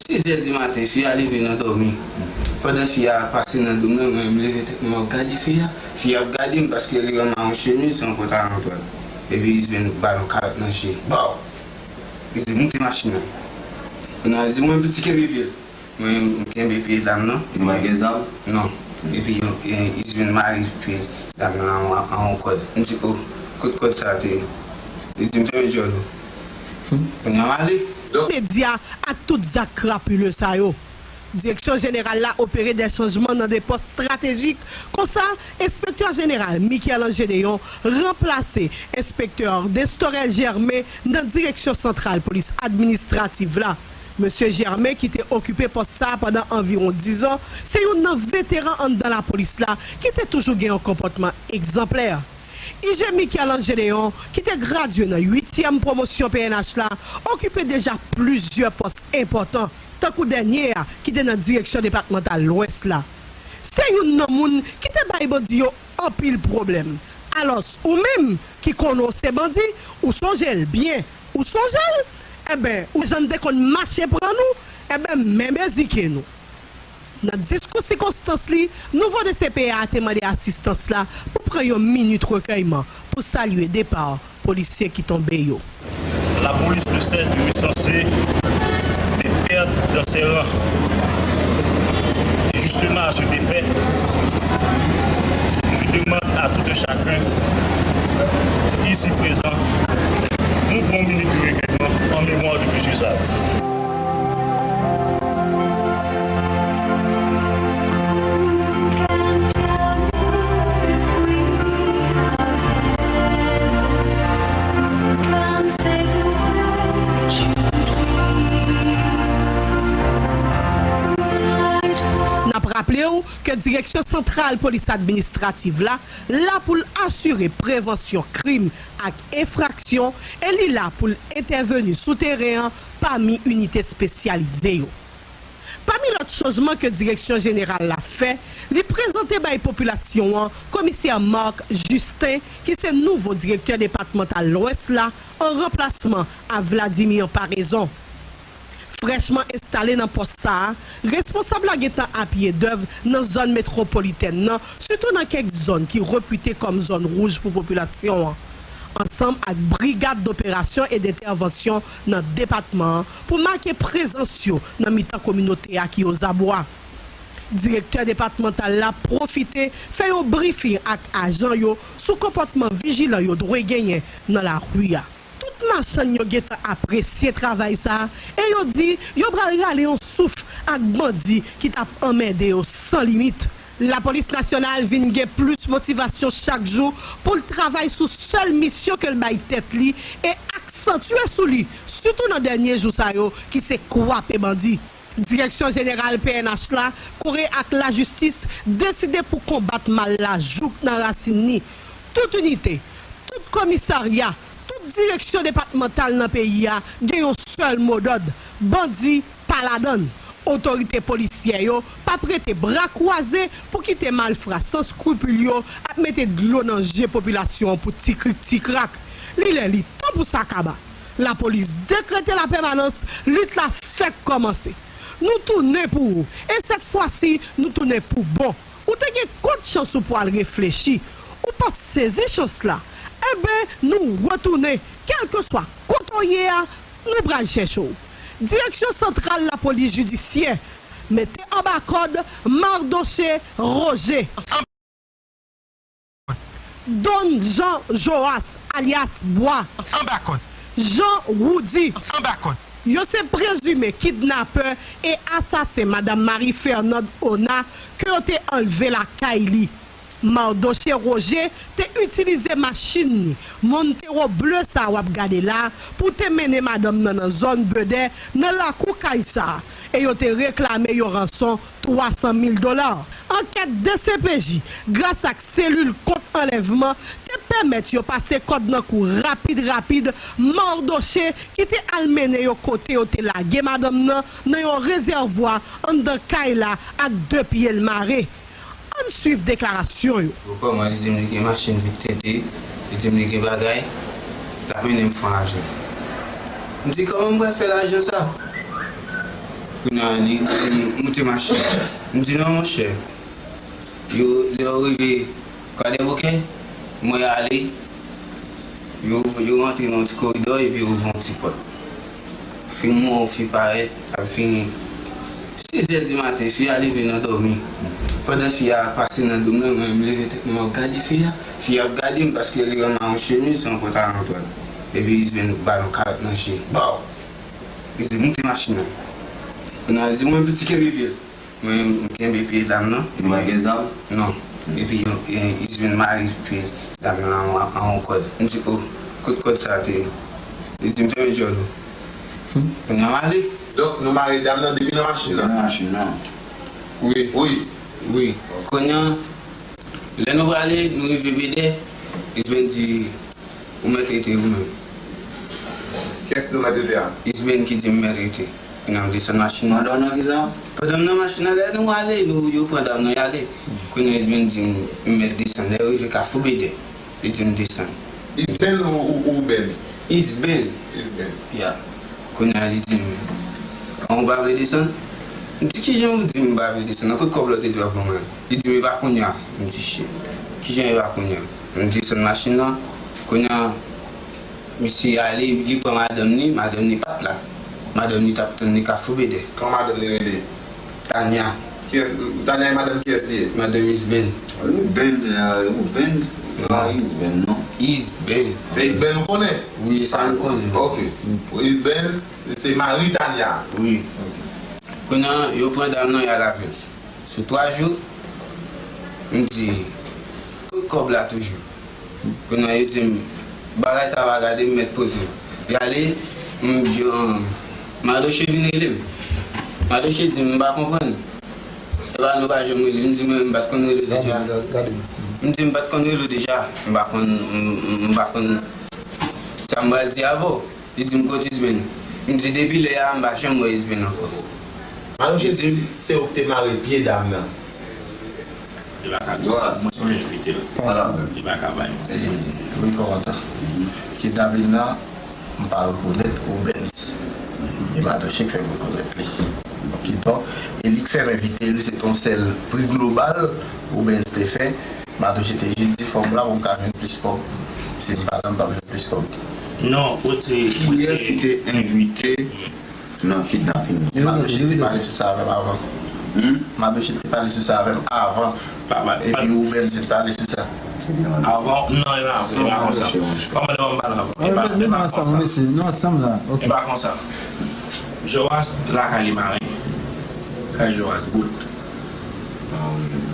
Sizè di maten, fi a leve nan dòmi. Pandan fi a pase nan do m nan, mwen menm leve tèt mwen, m ap gade fi a. Fi a ap gade m paske li wè m a yon chemiz, yon pantalon tòl. Epi Isben ba l yon kalòt nan je. Baw! Li di, "Moute machin nan." Kounye a, li di, "Mwen piti kenbe pye l." Mwen, m kenbe pye dam nan. Ou pa gen zam? Non. Epi, e, Isben mare pye dam nan an, an yon kòd. M di, "O, kot kòd sa a te ye?" Li di m, "Fèmen djòl ou." Kounye a, m ale. Medya ak tout zak krapile sa yo. Direksyon Jeneral la opere de chanjman nan de pòs estratejik. Konsa, Enspektè Jeneral Michel-Ange Deyon ranplase Enspektè Destorel Germain nan Direksyon Santral Polis Administrativ la. Mesye Germain, ki te okipe pòs sa a pandan anviwon diz an, se youn nan veteran anndan lapolis la ki te toujou gen yon konpòtman egzanplè. I G Michael Angeléon, ki te gradye nan uityèm pwomosyon P N H la, okipe deja plizyè pòs enpòtan, tankou dènye a ki te nan Direksyon Depatmantal Lwès la. Se youn nan moun ki te bay bandi yo anpil pwoblèm. Alòs, ou menm ki konnen w se bandi, ou sonje l byen. Ou sonje l? Enben, ou jan n te konn mache pran nou, enben, menm ezike nou. Nan diskou sikonstans li, nouvo D C P A a te mande asistans la pou pran yon minit rekèyman pou salye depa polisye ki tonbe yo. La police ne cesse de recenser des pertes dans ses rangs. Et justement, à cet effet, je demande à tout un chacun ici présent, nous prenons une minute de recueillement en mémoire de monsieur Sall. N ap raple w ke Direksyon Santral Polis Administrativ la la pou l asire prevansyon krim ak enfraksyon e li la pou l entèveni sou teren an pami inite espesyalize yo. Pami lòt chanjman ke Direksyon Jeneral la fè, li prezante bay popilasyon an Komisè Marc Justin, ki se nouvo Direktè Depatmantal Lwès la, an ranplasman a Vladimir Paraison. Frèchman enstale nan pòs sa a, responsab la gentan a pye dèv nan zòn metwopolitèn nan, sitou nan kèk zòn ki repite kòm zòn wouj pou popilasyon an, ansanm ak Brigad d'Opération et d'Intervention nan depatman an pou make prezans yo nan mitan kominote a ki ozabwa. Direktè depatmantal la pwofite fè yon brifing ak ajan yo sou konpòtman vijilan yo dwe genyen nan lari a. Tout machann yo gentan apresye travay sa a e yo di yo pral rale yon souf ak bandi ki t ap anmède yo san limit. Lapolis Nasyonal vin gen plis motivasyon chak jou pou l travay sou sèl misyon ke l bay tèt li e aksantye sou li, sitou nan dènye jou sa yo, ki se kwape bandi. Direksyon Jeneral P N H la, kore ak lajistis, deside pou konbat mal la jouk nan rasin li. Tout inite, tout komisarya, tout direksyon depatmantal nan peyi a gen yon sèl modòd: bandi pa ladan l. Otorite polisyè yo p ap rete bra kwaze pou kite malfra san skrupil yo ap mete dlo nan je popilasyon an pou ti krik ti krak. Li lè li tan pou sa kaba. Lapolis dekrete lapèmanans, lit la fèk kòmanse. Nou tounen pou ou, e sèt fwa si, nou tounen pou bon. Ou te gen kot chans ou pwal reflechi. Ou pa t sezi chans la. Enben, nou retounen. Kèlkeswa kote w ye a, nou pral chèche w. Direksyon Santral Lapolis Jidisyè, mete anba kòd Mardoché Roger. Don Jean Joas, alyas Bwa. Anba kòd. Jean Roudy. Anba kòd. Yo se prezime kidnapè e asasen Madanm Marie Fernande Ona ke yo te anlve lakay li. Mardoché Roger te itilize machin li, Montero ble sa a w ap gade la, pou te mennen madanm nan nan zòn Bedè, nan lakou kay sa a, e yo te reklame yon ranson twa san mil dola. Ankèt D C P J, gras ak selil kont anlèvman, te pèmèt yo pase kòd nan kou rapid rapid Mardoché, ki te al mennen yo kote yo te lage madanm nan, nan yon rezèvwa anndan kay la ak de pye l mare. Ann swiv deklarasyon yo. Yo kòman li di m li gen machin vit tente, li di m li gen bagay, l ap mennen m fè yon lajan. M di kòman m pral fè lajan sa? Kounye a li di m moute machin. M di non monchè, yo lè yo rive Kwadèboukè, mwen ale, yo, yo rantre nan yon ti koridò epi yo ouvri yon ti pòt. Fin mwen, yon fi parèt, ap vini. Sizè di maten, fi a leve nan dòmi. Pandan fi a pase nan do m nan, mwen menm leve tèt mwen, m ap gade fi a. Fi a ap gade m paske li wè m a yon chemiz, yon pantalon dwat. Epi Isben ba l yon kalòt nan je. Baw! Li di moute machin nan. Kounye a li di mwen piti kenbe pye l. Mwen, m kenbe pye dam nan. Ou pa gen zam? Non. Epi, e, Isben mare pye dam nan an, an yon kòd. M di, o, kot kòd sa a te ye? Li di m fèmen djòl ou. Kounye a m ale. Donk, nou mare dam nan depi nan machin nan? Depi nan machin nan. Wi. Wi. Wi. Kounye a, lè nou prale, nou rive Bedè. Isben di, ou mèt rete ou menm. Kiyès ki te mèt rete a? Isben ki di m mèt rete. Kounye a m desann machin nan. Pandan w nan kisa? Pandan m nan machin nan, lè nou ale, nou, yo pran dam nan y ale. Kounye a Isben di m, m mèt desann. Lè yo rive Kafou Bèdè, li di m desann. Isben ou, ou, ou Ben? Isben. Isben. Ya. Kounye a li di m, an ou pa vle desann? M di, kijan ou di m pa vle desann? Nan kot kòb la w te di w ap ban mwen? Li di m, e pa kounye a. M di, shit. Kijan e pa kounye a? M desann machin nan. Kounye a, misye ale, li pran madanm li, madanm li pa t la. Madanm li t ap tann li Kafou Bèdè. Kòman madanm li rele? Tanya. Kiyès, Tanya e madanm kiyès li ye? Madanm Isben. Isben, euh, Isben, se pa Isben, non? Isben. Se Isben ou konnen? Wi, sa m konnen. Ok. Isben, se mari Tanya. Wi. Ok. Kounye a, yo pran dam nan, y al avè l. Sou twa jou, m di, kot kòb la toujou? Kounye a yo di m, bagay sa pa gade m, mèt poze m. Y ale, m di, an, Madoche vin rele m. Madoche di m, m pa konprann. Epa nou pa janm rele. M di, mwen, m pa t konn rele w deja. Gade, gade. M di, m pa t konn rele w deja. M pa konn, m, m, m pa konn sa m pral di avè w. Li di m, kot Isben? M di, depi lè a, m pa janm wè Isben ankò. Madoche di, se ou ki te mare pye dam nan. Li pa ka di sa. Mwen, mwen envite l. Li pa ka bay mwen. Wi, kòmandan. Kidnapin nan, m pa rekonèt Rubens. E Madoche k fè m rekonèt li. Kidonk, e li k fè m envite l, se t on sèl pri global Rubens te fè. Madoche te jis di, fò m la pou m ka jwenn plis kòb. Si m pa la, m p ap jwenn plis kòb. Non, ou te, ou te... Kiyès ki te envite nan kidnapin nan? Madoche te pale sou sa avè m avan. Hmm? Madoche te pale sou sa avè m avan. Pa, pa, epi Rubens te pale sou sa. Avan, non, e pa, e pa konsa. Kòmandan, m pale avan. E pa, e pa konsa. Nou ansanm la. Ok. E pa konsa. Joas lakay li mare. Kay Joas bout.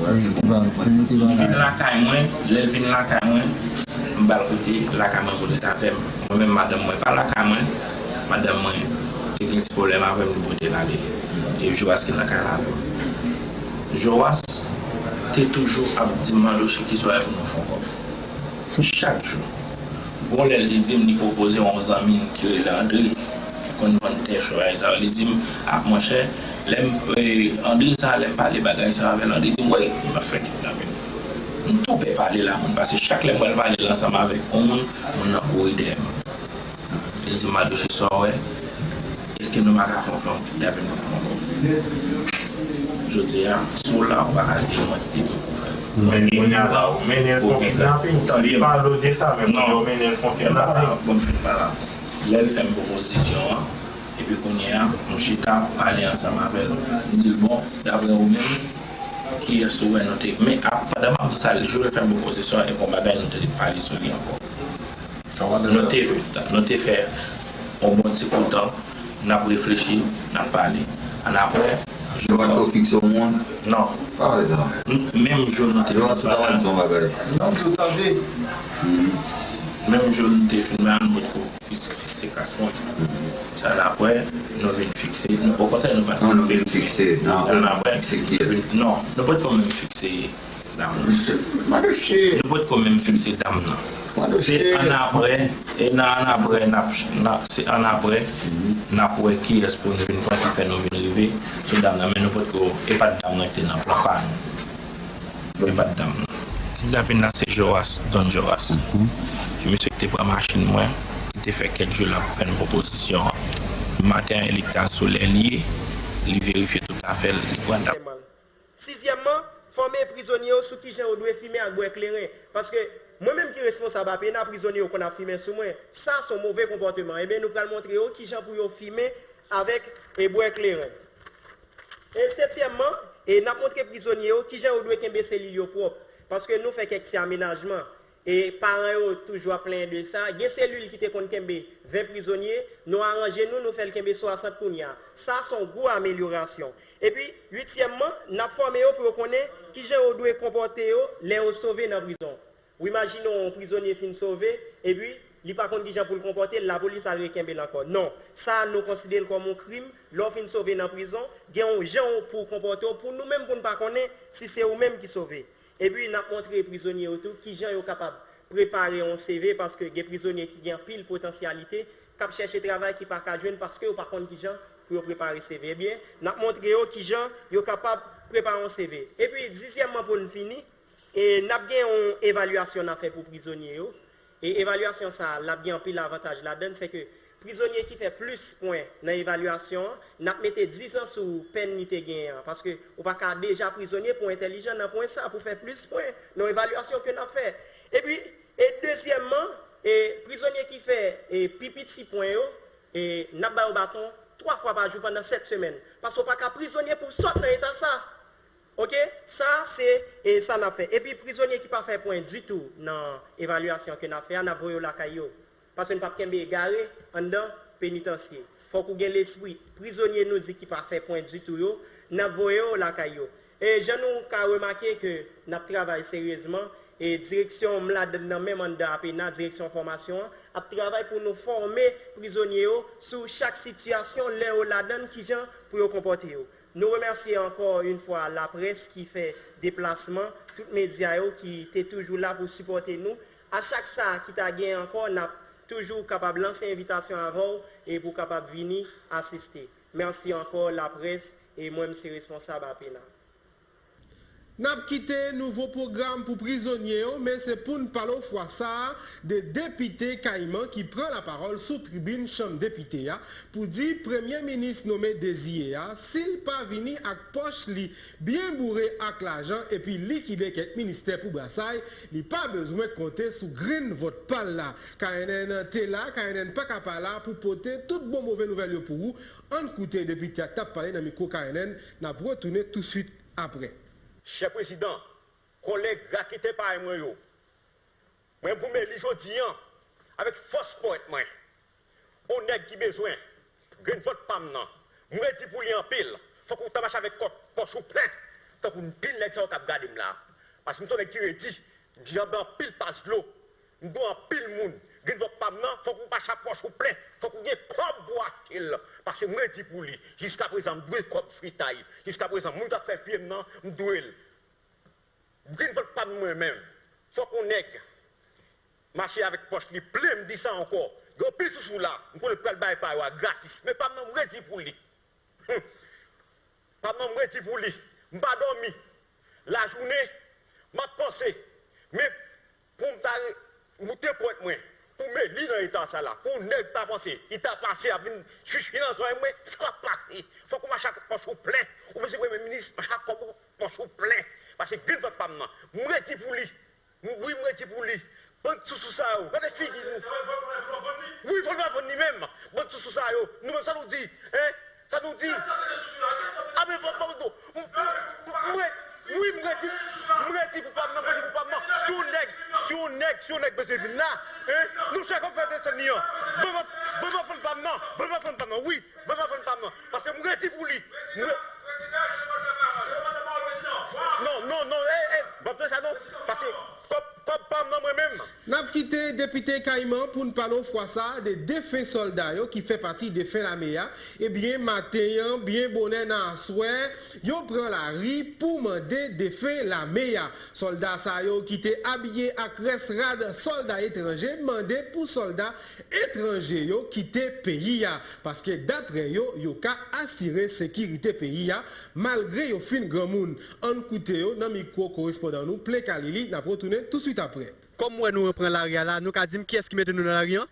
Li vin lakay mwen, lè l vin lakay mwen, m ba l kote lakay mwen pou l ret avè m. Mwen menm, madanm mwen pa lakay mwen, madanm mwen te gen ti pwoblèm avè m, li pote l ale. E Joas ki lakay la avè m. Joas te toujou ap di m, Madoche, ki swa pou nou fè yon kòb. Chak jou. Gon lè l te di m li pwopoze yon zanmi l ki rele Andre, ki konn vann tè cho bagay sa yo. Li di m, a, monchè, lè m, e, Andre sa, lè m pale bagay sa yo avè l, Andre di m, wi, m ap fè kidnapin. M tou pè pale la, moun, paske chak lè m wè l pale l ansanm avèk yon moun, moun nan kouri dèyè m. Li di m, Madoche, sa w wè? Èske nou pa ka fè yon, fè yon kidnapin pou n fè yon kòb? Jodi a, si w la, ou pa ka di mwen ki te di w pou w fè l. Men kounye a la, ou mennen l fè yon kidnapin, li pale w de sa, men kounye a ou mennen l fè yon kidnapin. Bon, m fin pale. Lè l fè m pwopozisyon an, epi kounye a, m chita pale ansanm avè l. M di l, bon, daprè ou menm, kiyès ou wè nou te... Men ap, pandan m ap di sa, jou l fè m pwopozisyon an, e gon bagay nou te pale sou li ankò. Nou te, nou te fè yon bon ti kou tan, n ap reflechi, n ap pale. Annapre, yo pa t ko fikse yon moun? Non. Pa vre sa. M-, menm jou nou te fin pale. Yo pa t ko di yon bagay. Non, m tou tande. Menm jou nou te fin pale, nou pa t ko fikse, fikse klas mwen. Se annapre, nou vin fikse. Nou, okontrè, nou pa t ko fikse. Non, nou vin fikse. Annapre, non, nou pa t ko menm fikse dam nan. Madoche. Nou potko menm fikse dam nan. Se annapre, e nan annapre, n ap, n ap, se annapre, n ap wè kiyès pou n vin pran ki fè nou vin rive sou dam nan. Men nou potko, e pa t dam nan ki te nan plan pa nou. E pa t dam nan. Kidnapin nan se Joas, Don Joas. E misye ki te pran machin mwen, ki te fè kèk jou l ap fè n pwopozisyon an. Maten an, li t al sou lè l ye, li verifye tout afè l, li pran dam. Sizyèmman, fòme prizonye yo sou kijan yo dwe fimen ak bwè kleren. Paske mwen menm ki responsab A P N A, prizonye yo konn ap fimen sou mwen. Sa se yon move konpòteman. Ebyen, nou pral montre yo kijan pou yo fimen avèk, e, bwè kleren. E setyèmman, e, n ap montre prizonye yo kijan yo dwe kenbe selil yo pwòp. Paske nou fè kèk ti amenajman. E paran yo toujou ap plenyen de sa. Gen selil ki te konn kenbe ven prizonye, nou aranje nou, nou fè l kenbe swasant kounye a. Sa se yon gwo amelyorasyon. Epi, uityèmman, n ap fòme yo pou yo konnen kijan yo dwe konpòte yo lè yo sove nan prizon. Ou imajine w, yon prizonye fin sove, epi li pa konn kijan pou l konpòte l, lapolis al rekenbe l ankò. Non, sa nou konsidere l kòm yon krim. Lè w fin sove nan prizon, gen yon jan pou w konpòte w, pou nou menm pou n pa konnen si se ou menm ki sove. Epi, n ap montre prizonye yo tou kijan yo kapab prepare yon C V, paske gen prizonye ki gen anpil potansyalite, k ap chèche travay, ki pa ka jwenn paske yo pa konn kijan pou yo prepare C V. Ebyen, n ap montre yo kijan yo kapab prepare yon C V. Epi, dizyèmman, pou n fini, e n ap gen yon evalyasyon n ap fè pou prizonye yo. E evalyasyon sa a, l ap gen anpil avantaj ladan l, se ke prizonye ki fè plis pwen nan evalyasyon an, n ap mete diz an sou pèn li te genyen an. Paske ou pa ka deja prizonye pou entèlijan nan pwen sa, pou fè plis pwen nan evalyasyon ke n ap fè. Epi, e dezyèmman, e prizonye ki fè, e pi piti pwen yo, e n ap ba yo baton twa fwa pa jou pandan sèt semèn. Paske ou pa ka prizonye pou w sot nan eta sa. Oke? Sa, se, e, sa n ap fè. Epi prizonye ki pa fè pwen ditou nan evalyasyon ke n ap fè a, n ap voye yo lakay yo. Paske n p ap kenbe egare anndan penitansye. Fòk ou gen lespri prizonye nou di ki pa fè pwen ditou yo, n ap voye yo lakay yo. E jan nou ka remake ke n ap travay seryezman, e direksyon MLAD nan menm anndan APENA, direksyon fòmasyon an, ap travay pou nou fòme prizonye yo sou chak sitiyasyon lè yo ladan l, kijan pou yo konpòte yo. Nou remèsye ankò yon fwa laprès ki fè deplasman, tout medya yo ki te toujou la pou sipòte nou. A chak sa ki ta gen ankò, n ap toujou kapab lanse envitasyon avè w e pou w kapab vini asiste. Mèsi ankò, laprès, e mwen, m se responsab APENA. N ap kite nouvo pwogram pou prizonye yo, men se pou n pale w fwa sa a de depite Kayiman ki pran lapawòl sou tribin Chanm Depite a pou di premye minis nome deziye a, si l pa vini ak pòch li byen boure ak lajan epi likide kèk ministè pou brasay, li pa bezwen konte sou grenn vòt pa l la. K N N te la, K N N pa ka pa la pou pote tout bon move nouvèl yo pou ou. Ann koute depite a k t ap pale nan mikwo K N N, n ap retounen touswit apre. Chè prezidan, kòlèg raketè parèy mwen yo, mwen goumen li jodi an avèk fòs powèt mwen. On nèg ki bezwen grenn vòt pa m nan, m redi pou li anpil. Fòk ou ta mache avèk kòb pòch ou plen, tankou anpil nèg sa yo k ap gade m la. Paske m se on nèg ki redi, m janbe anpil pas dlo, m dwe anpil moun. Grenn vòt pa m nan, fòk ou mache ak pòch ou plen, fòk ou gen kòb pou w achte l. Paske m redi pou li. Jiskaprezan, m dwe kòb fritay. Jiskaprezan, moun k ap fè pye m nan, m dwe l. Grenn vòt pa m mwen menm. Fòk on nèg mache avèk pòch li plen, m di sa ankò. Gen anpil sousou la, m konnen pral bay pa yo a gratis. Men pa m nan, m redi pou li. Hum. Pa m nan, m redi pou li. M pa dòmi. Lajounen, m ap panse. Men pou m ta re-, moute pòt mwen, pou m eli nan eta sa la, pou nèg ta panse, li ta pase ap vin chichi nan zòrèy mwen, sa p ap pase. Fòk ou mache ak pòch ou plen. Ou bezwen premye minis, mache ak kòb ou, pòch ou plen. Paske grenn vant pa m nan. M redi pou li. M, wi, m redi pou li. Bann sousou sa yo. Gade figi nou. Wi, fò nou pa vann li menm. Bann sousou sa yo. Nou menm sa nou di. Hein? Sa nou di. A men, bon, bon, bon. M, m, m, m redi, wi, m redi, m redi pou pa m nan, m redi pou pa m nan. Si yon nèg, si yon nèg, si yon nèg bezwen vin la, hein? Nou chak ap fè desann li an. Vann m, vann m vann pa m nan. Vann m vann pa m nan. Wi. Vann m vann pa m nan. Paske m redi pou li. M re- Non, non, non, eh, eh, m p ap fè sa non. Paske kòb, kòb pa m nan mwen menm. N ap kite depite Kayiman pou n pale w fwa sa a de defen sòlda yo ki fè pati defen lame a. Ebyen, maten an, byen bonè nan aswè, yo pran lari pou mande defen lame a. Sòlda sa yo ki te abiye ak rès rad sòlda etranje mande pou sòlda etranje yo kite peyi a, paske daprè yo, yo ka asire sekirite peyi a, malgre yo fin granmoun. Ann koute yo nan mikwo korespondan nou, Plen Kalili, n ap retounen touswit apre. Kòm m wè nou repran lari a la, nou ka di m kiyès ki mete nou nan lari an?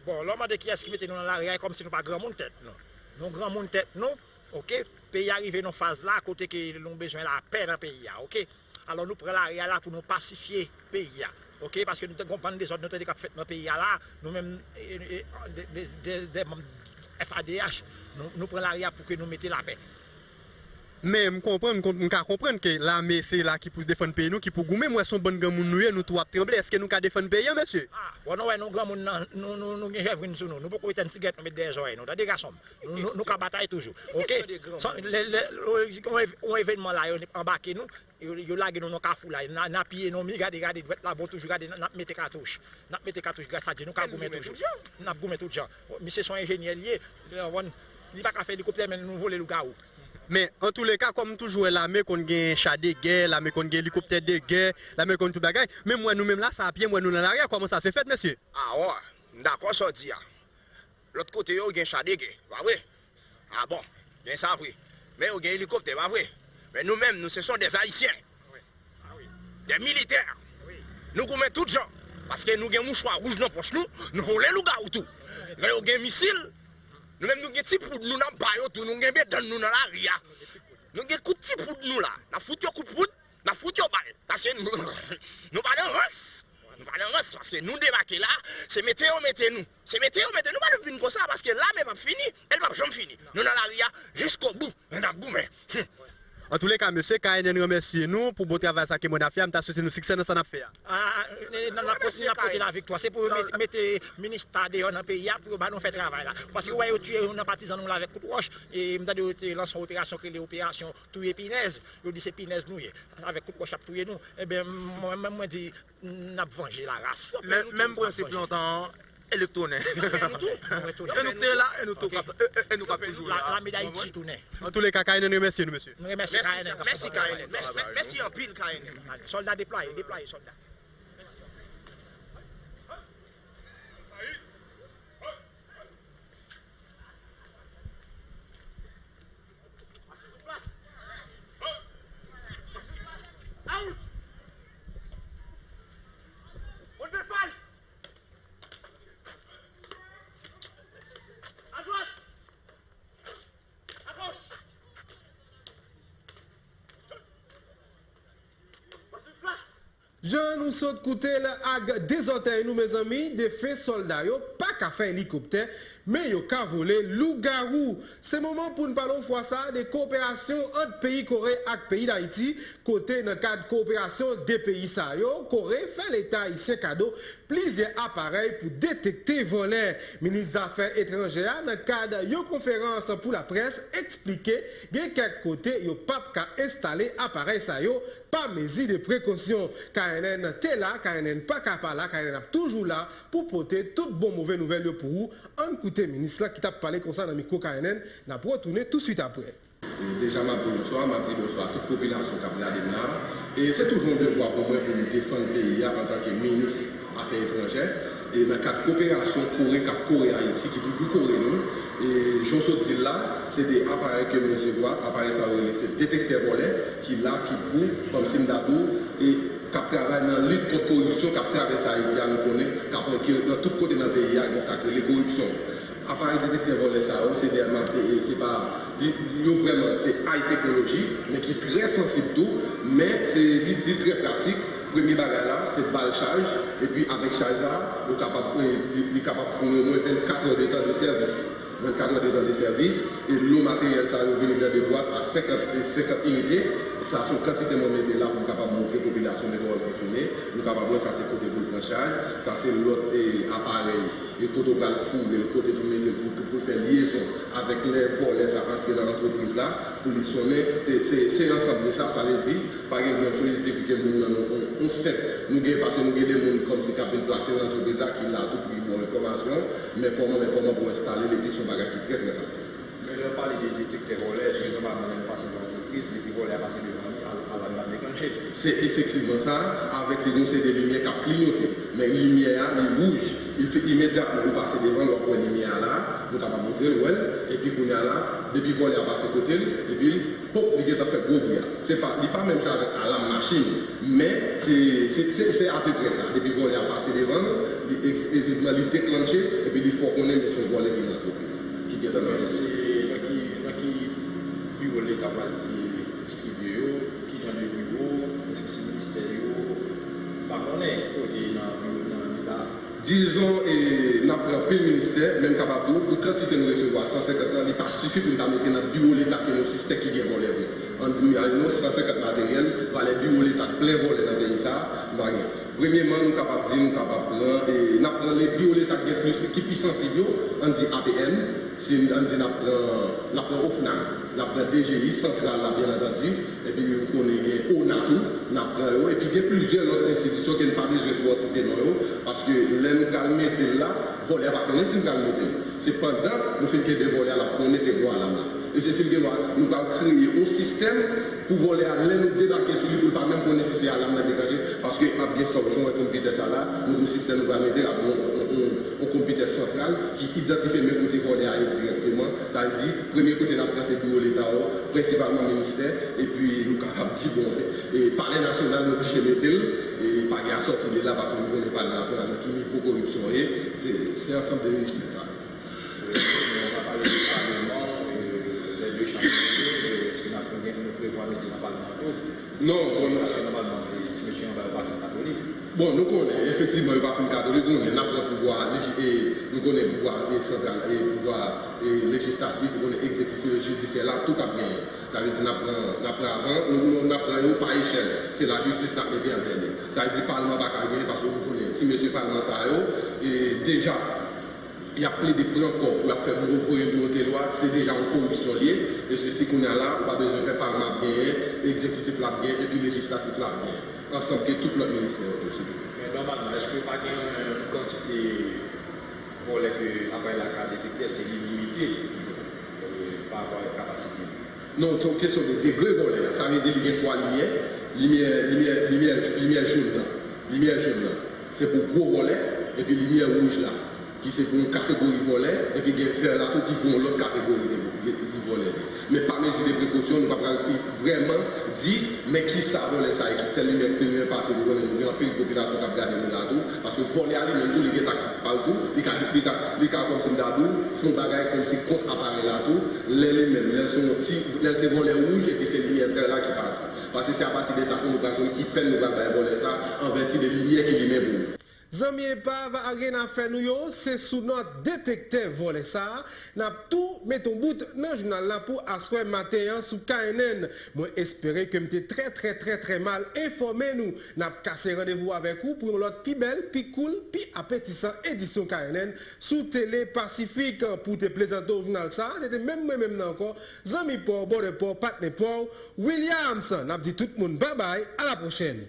Bon, lè w mande kiyès ki mete nou nan lari a, e kòmsi nou pa granmoun tèt nou. Nou granmoun tèt nou, oke? Peyi a rive nan faz la kote ke nou bezwen lapè nan peyi a, oke? Alò, nou pran lari a la pou nou pasifye peyi a, oke? Paske nou te gon bann dezòd nou tande k ap fèt nan peyi a la, nou menm, e, e, de, de, de, de manm F A D H, nou, nou pran lari a pou ke nou mete lapè. Men m konprann, m konp-, m ka konprann ke lame se la ki pou defann peyi nou, ki pou goumen. M wè se yon bann granmoun nou ye, nou tou ap tranble. Èske nou ka defann peyi a, mesye? Ah, bon, nou wè nou granmoun nan, nou, nou, nou gen jèvrin sou nou. Nou poko etèn sigarèt nou met dèyè zòrèy nou. Tande gason m. Nou, nou, nou ka batay toujou. Oke? Lè, lè, lè, yon ev-, yon evènman la, yo anbake nou, yo, yo lage nou nan kafou la. N a, n a piye nan mi, gade, gade, dwèt la bon toujou, gade, n, n ap mete katouch. N ap mete katouch, gras a Dye, nou ka goumen toujou. N ap goumen tout jan. Misye se yon enjenyè li ye. Li pa ka fè elikoptè, men nou vole lougawou. Men, antouleka, kòm m toujou wè lame konn gen cha de gè, lame konn gen elikoptè de gè, lame konn tout bagay, men m wè nou menm la, sa a pye, m wè nou nan lari a, kòman sa se fèt, mesye? A, wi, m dakò sa w di a. Lòt kote yo gen cha de gè, pa vre? A bon, gen sa vre. Men yo gen elikoptè, pa vre? Men nou menm, nou se son dè Ayisyen. Dè militè. Nou goumen tout jan. Paske nou gen mouchwa wouj nan pòch nou, nou vole lougawou tou. Lè yo gen misil, nou menm nou gen ti poud nou n ap ba yo tou, nou gen bedann nou nan lari a. Nou gen kout ti poud nou la. N ap fout yo kout poud, n ap fout yo bal. Paske nou, nou pa nan rans. Nou pa nan rans, paske nou debake la, se mete yo mete nou. Se mete yo mete nou, pa nou vin konsa, paske lame p ap fini, e l p ap janm fini. Nou nan lari a jiskobou, e n ap goumen. Antouleka, mesye, K N N renmèsye nou pou bon travay sa ke mwen ap fè a, m ta swete nou siksè nan sa n ap fè a. A, n ap pote, n ap pote laviktwa. Se pou yo met-, mete minis ta deyò nan peyi a, pou yo ba nou fè travay la. Paske ou wè yo tiye youn nan patizan nou la avèk kout wòch, e m tande yo te lanse yon operasyon ki rele operasyon touye pinèz. Yo di se pinèz nou ye. Avèk kout wòch y ap touye nou. Ebyen, mwen menm mwen di, n ap vanje laras. Men, menm prensip lontan an, e nou tounen. E nou tou, nou retounen. E nou te la, e nou tou k ap, e, e, e nou k ap toujou la. Lame Dayiti tounen. Antouleka, K N N renmèsye nou, mesye. Nou renmèsye K N N k ap fè travay la. Mèsi, K N N. Mèsi, mèsi anpil, K N N. Sòlda deplwaye, deplwaye, sòlda. Jan nou sot koute l ak de zòtèy nou, mezanmi, defen sòlda yo pa ka fè elikoptè, men yo ka vole lougawou. Se moman pou n pale yon fwa sa a de koperasyon ant peyi Kore ak peyi Dayiti, kote nan kad koperasyon de peyi sa yo, Kore fè Leta ayisyen kado plizyè aparèy pou detekte vòlè. Minis Zafè Etranjè a, nan kad yon konferans pou laprès, eksplike gen kèk kote yo p ap ka enstale aparèy sa yo pa mezi de prekosyon. K N N te la, K N N pa ka pa la, K N N ap toujou la pou pote tout bon move nouvèl yo pou ou. Ann koute minis la ki t ap pale konsa nan mikwo K N N, n ap retounen touswit apre. E deja, m ap di bonswa, m ap di bonswa a tout popilasyon k ap gade m la. E se toujou yon devwa pou mwen pou m defann peyi a antanke minis afè etranjè. E nan kad koperasyon Kore k ap kore Ayiti, ki toujou kore nou, e jan w sot di l la, se de aparèy ke m resevwa. Aparèy sa yo rele se detektè vòlè, ki la, ki pou, kòmsi m ta di w, e k ap travay nan lit kont koripsyon k ap travèse Ayiti a, nou konnen, k ap, ki nan tout kote nan peyi a, gen sa k rele koripsyon. Aparèy detektè vòlè sa yo, se de mate-, e se pa, li, yo vrèman, se high technology, men ki trè sansib tou, men se, li, li trè pratik. Premye bagay la, se ba l chaj, epi avèk chaj la, yo kapab, e, li, li kapab founi omwen vennkat è de tan de sèvis. Vennkat è de tan de sèvis, e lo materyèl sa yo vini nan de bwat a senkant, e senkant inite. Sa se yon kantite mwen mete la pou m kapab montre popilasyon men kòman l fonksyone. Nou kapab wè sa se kote pou l pran chaj, sa se lòt, e, aparèy. E kote w pral foure l, kote pou mete l, pou, pou, pou fè lyezon avèk lè vòlè sa antre nan antrepriz la, pou li sonnen, se, se, se ansanm de sa, sa vle di, pa gen gran choz, il sifi ke moun nan, nou, on, on senp, nou gen, paske nou gen de moun kòmsi k ap vin plase nan antrepriz la, ki la tou pou yo ba w enfòmasyon, men kòman, men kòman pou enstale l, epi se yon bagay ki trè, trè fasil. Men lè w pale de detektè vòlè, jeneralman, lè nou pase nan antrepriz, depi vòlè a pase devan li, al-, alam nan deklanche. Se efektivman sa, avèk li, gon seri de limyè k ap kliyote. Men limyè a, li wouj. Li fè, imedyatman ou pase devan l, w ap wè limyè a la, nou kapab montre l, wè l. Epi kounye a la, depi vòlè a pase kote l, epi l, pop, li gentan fè gwo bri a. Se pa, li pa menm jan avèk alam machin, men se, se, se, se apeprè sa. Depi vòlè a pase devan l, li, ex-, efektivman, li deklanche, epi li fè w konnen men se yon vòlè ki nan antrepriz la, ki gentan nan antrepriz la. Men se nan ki, nan ki biwo Leta pral distribye yo? Ki jan de biwo? Èske se ministè yo? M pa konnen ki kote nan biwo, nan Leta. Dizon, e, n ap pran pil ministè, men m kapab di w, pou kantite nou resevwa, san senkant lan, li pa sifi pou n ta mete nan biwo Leta ke nou sispèk ki gen vòlè vre. Ann di, nou, san senkant materyèl, valè biwo Leta k plen vòlè nan peyi sa a, nou pa gen. Premyeman, nou kapab di, nou kapab pran, e, n ap pran le biwo Leta ki gen plis, ki pi sansib yo, ann di A P N, si ann di n ap pran, n ap pran OFNAC, n ap pran D G I, santral la, byen antandi, epi nou konnen gen ONA tou, n ap pran yo, epi gen plizyè lòt enstitisyon ke n pa bezwen twò site non yo, paske lè nou pral mete l la, vòlè a pa konnen si n pral mete l. Se pandan nou fin kenbe vòlè a, l ap konnen ke gon alam la. Mesye Silgueroy, nou pral kreye yon sistèm pou vòlè a, lè nou debake sou li, pou l pa menm konnen si se alam nan deklanje, paske ap gen sa w jan wè konn Pitè sa la, nou gon sistèm nou pral mete, ap gen yon, yon, yon, yon konn Pitè santral ki idantifye men kote vòlè a ye dirèkteman. Sa vle di, premye kote n ap pran se biwo Leta yo, prensipalman ministè, epi nou kapab di, bon, e, Palè Nasyonal, nou oblije mete l, e pa gen asòti de la, paske nou konnen Palè Nasyonal nan ki nivo koripsyon ye, se, se ansanm de ministè sa yo. Wi, nou pa pale de Palman, e, lè de chanm yo, e, èske n ap gen, nou prevwa mete nan Palman an tou? Non, bon, paske nòmalman, e, ti mesye anba yo pa fin katolik. Bon, nou konnen, efektivman, yo pa fin katolik, konnen, n ap pran pouvwa leji-, e, nou konnen pouvwa, e, santral, e, pouvwa, e, lejislatif, nou konnen egzekitif, jidisyè la, tout ap genyen. Sa vle di, n ap pran, n ap pran avan, nou, nou, n ap pran yo pa echèl. Se lajistis n ap mete an dènye. Sa vle di, palman pa ka genyen, paske nou konnen, ti mesye palman sa yo, e, deja, y ap plede pran kò pou y ap fè mo-, voye monte lwa, se deja yon koripsyon l ye, e se si kounye a la, ou pa bezwen pè, palman ap genyen, egzekitif la ap genyen, epi lejislatif la ap genyen, ansanm ke tout lòt ministè yo tou, silvouplè. Men nòmalman, èske pa gen yon kantite vòlè ke aparèy la ka detekte, èske li limite, e, pa rapò avèk kapasite li? Non, se yon kesyon de degre vòlè a. Sa vle di li gen twa limyè. Limyè, limyè, limyè, limyè jòn nan. Limyè jòn nan, se pou gwo vòlè, epi limyè wouj la, ki se pou yon kategori vòlè, epi gen vè la tou ki pou yon lòt kategori de, de, de vòlè tou. Men pa mezi de prekosyon, nou pa pral vrèman di, men kisa vòlè sa ye, ki tèl limyè, ki tèl limyè pase, nou konnen nou gen anpil popilasyon k ap gade nou la tou, paske vòlè a li menm tou, li gen taktik pa l tou, li ka, li ka, li ka kòmsi m ta di w, fè yon bagay kòmsi kont aparèy la tou, lè li menm, lè l se yon ti, lè l se vòlè wouj, epi se limyè vè la ki pase. Paske se apati de sa ke nou pral konn ki pèn nou pral bay vòlè sa, an vèti de limyè ki limen pou li. Zanmi epav Arena fè nou yo, se sou nòt detektè vòlè sa a, n ap tou met yon bout nan jounal la pou aswè maten an sou K N N. Mwen espere ke m te trè, trè, trè, trè mal enfòme nou. N ap kase randevou avèk ou pou yon lòt pi bèl, pi koul, pi apetisan edisyon K N N sou Tele Pasifik. Pou te plezante w jounal sa a, se te menm mwen menm nan ankò, zanmi pa w, bòdè pa w, patnè pa w, Williams. N ap di tout moun babay, a la pwochèn.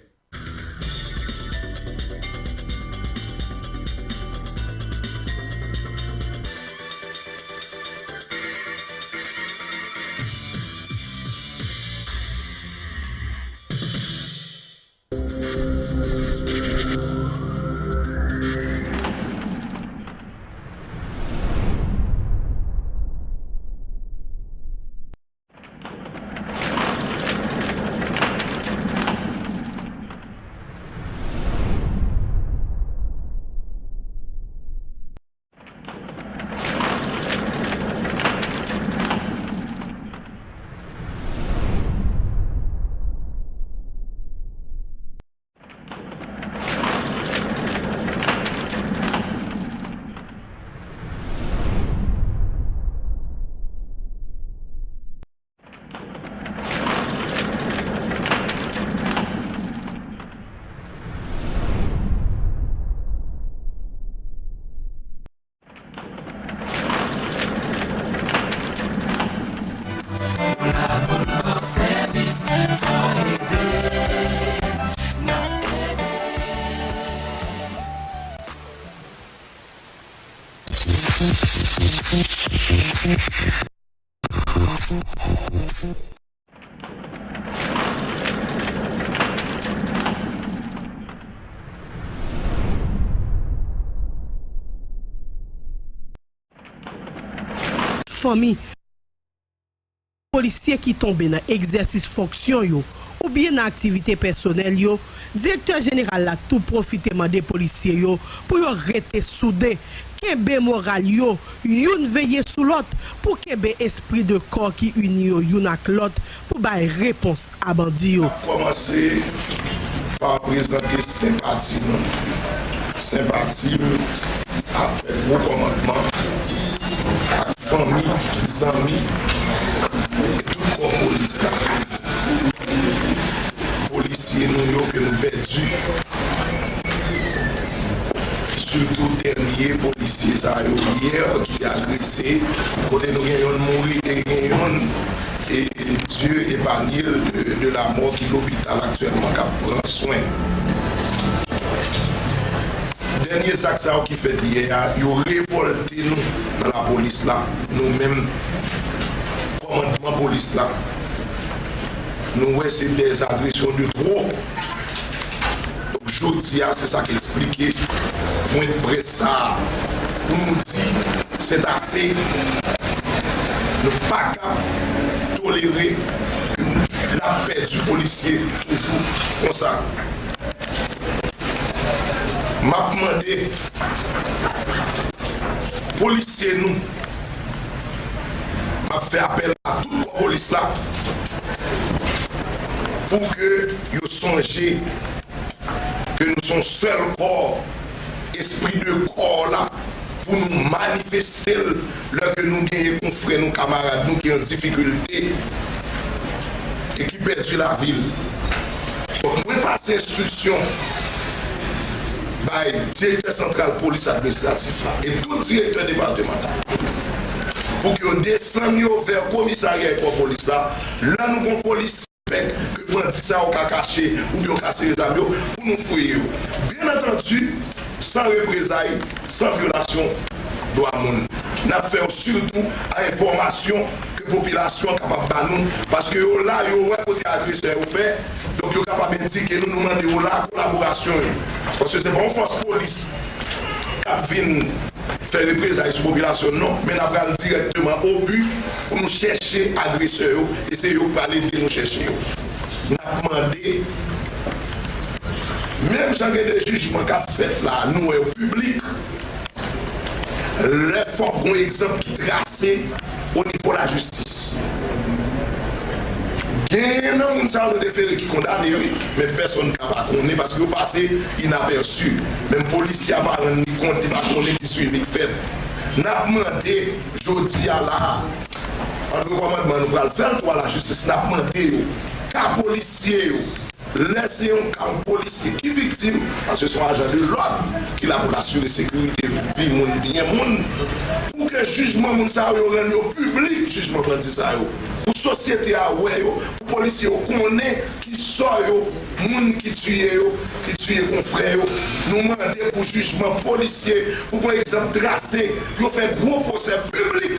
Fanmi. Polisye ki tonbe nan egzèsis fonksyon yo oubyen nan aktivite pèsonèl yo, Direktè Jeneral la tou pwofite mande polisye yo pou yo rete soude, kenbe moral yo, youn veye sou lòt, pou kenbe espri de kò ki ini yo youn ak lòt pou bay repons a bandi yo. N ap kòmanse pa prezante senpati nou. Senpati m avèk wo kòmandman ak fanmi, zanmi e tout kò polis la. Polisye nou yo ke nou pèdi. Sitou dènye polisye sa yo yè ki agrese, kote nou gen youn mouri e gen youn, e Dieu épargne de, de la mort, ki lopital aktyèlman, k ap pran swen. Dènye zak sa yo ki fèt yè a, yo revòlte nou nan lapolis la, nou menm, kòmandman polis la. Nou wè se des agressions de trop. Donk, jodi a, se sa k eksplike pwen de près sa a. Pou nou di, c'est assez. Nou pa ka tolere ke n ap pèdi polisye toujou konsa. M ap mande polisye nou, m ap fè apèl a tout kò polis la pou ke yo sonje ke nou se yon sèl kò, espri de kò la, pou nou manifeste l lè ke nou genyen konfrè nou, kamarad nou ki an difikilte e ki pèdi lavi l. Donk, mwen pase enstriksyon bay direktè santral polis administratif la e tout direktè depatmantal pou ke yo desann yo vè komisarya e kò polis la. Lè nou gon polis pèk ke bandi sa yo ka kache oubyen yo ka sere zam yo pou nou fouye yo. Byen antandi, san reprezay, san vyolasyon dwa moun. N ap fè yo sitou a enfòmasyon ke popilasyon an kapab ba nou, paske yo la, yo wè kote agresè yo fè, donk yo kapab endike nou, nou mande yo la kolaborasyon yo. Paske se pa yon fòs polis k ap vin fè reprezay sou popilasyon n non, men n ap pral dirèkteman o bi pou nou chèche agresè yo, e se yo k pral ede nou chèche yo. N ap mande, menm jan gen de jijman k ap fèt la, nou wè yo piblik, lè fòk gon egzanp ki trase o nivo lajistis. Genyen nan moun sa yo nou defere ki kondane, wi, men pèsonn ka pa konnen paske yo pase inapèsi. Menm polisye a pa rann li kont, li pa konnen ki swivi k fèt. N ap mande jodi a la a, ant kòmandman nou pral fè l tou a lajistis, n ap mande yo, ka polisye yo, lè se yon ka yon polisye ki viktim, paske se yon ajan de lòd ki la pou l asire sekirite vi moun, byen moun, pou ke jijman moun sa yo, yo rann yo piblik, jijman bandi sa yo, pou sosyete a wè yo, pou polisye yo konnen ki sò yo, moun ki tiye yo, ki tiye konfrè yo. Nou mande pou jijman polisye, pou gon egzanp trase, pou yo fè gwo pwosè piblik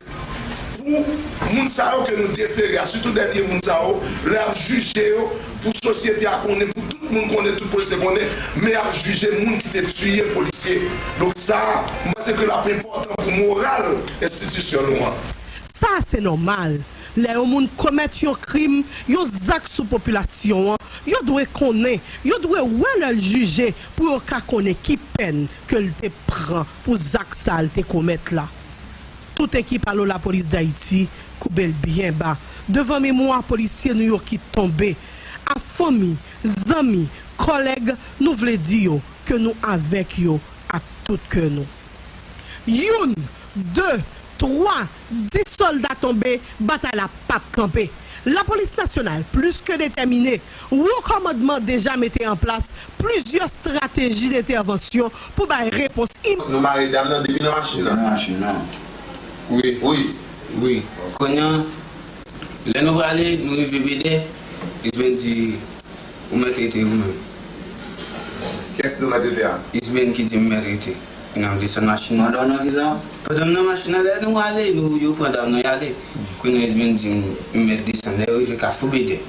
pou moun sa yo ke nou defere a, sitou dènye moun sa yo, lè y ap jije yo, pou sosyete a konnen, pou tout moun konnen, tout polisye konnen, men y ap jije moun ki te tiye polisye. Donk sa, m panse ke l ap enpòtan pou moral enstitisyon nou an. Sa se nòmal. Lè yon moun komèt yon krim, yon zak sou popilasyon an, yo dwe konnen, yo dwe wè lè l jije pou yo ka konnen ki pèn ke l te pran pou zak sa l te komèt la. Tout ekip Alo Lapolis Dayiti koube l byen ba devan memwa polisye nou yo ki tonbe. A fanmi, zanmi, kòlèg, nou vle di yo ke nou avèk yo ak tout kè nou. Youn, de, twa, dis sòlda tonbe, batay la p ap kanpe. Lapolis nasyonal plis ke detèmine. Wo kòmandman deja mete an plas plizyè estrateji dentèvansyon pou bay repons im- Nou mare dam nan depi nan machin nan. Nan machin nan. Wi. Wi. Wi. Kounye a, lè nou prale, nou rive Bedè, Isben di, ou mèt rete ou menm. Kiyès ki te mèt rete a? Isben ki di m mèt rete. Kounye a m desann machin nan. Pandan w nan kisa? Pandan m nan machin nan, lè nou ale, nou, yo pran dam nan, y ale. Kounye a Isben di m, m mèt desann. Lè yo rive Kafou Bedè,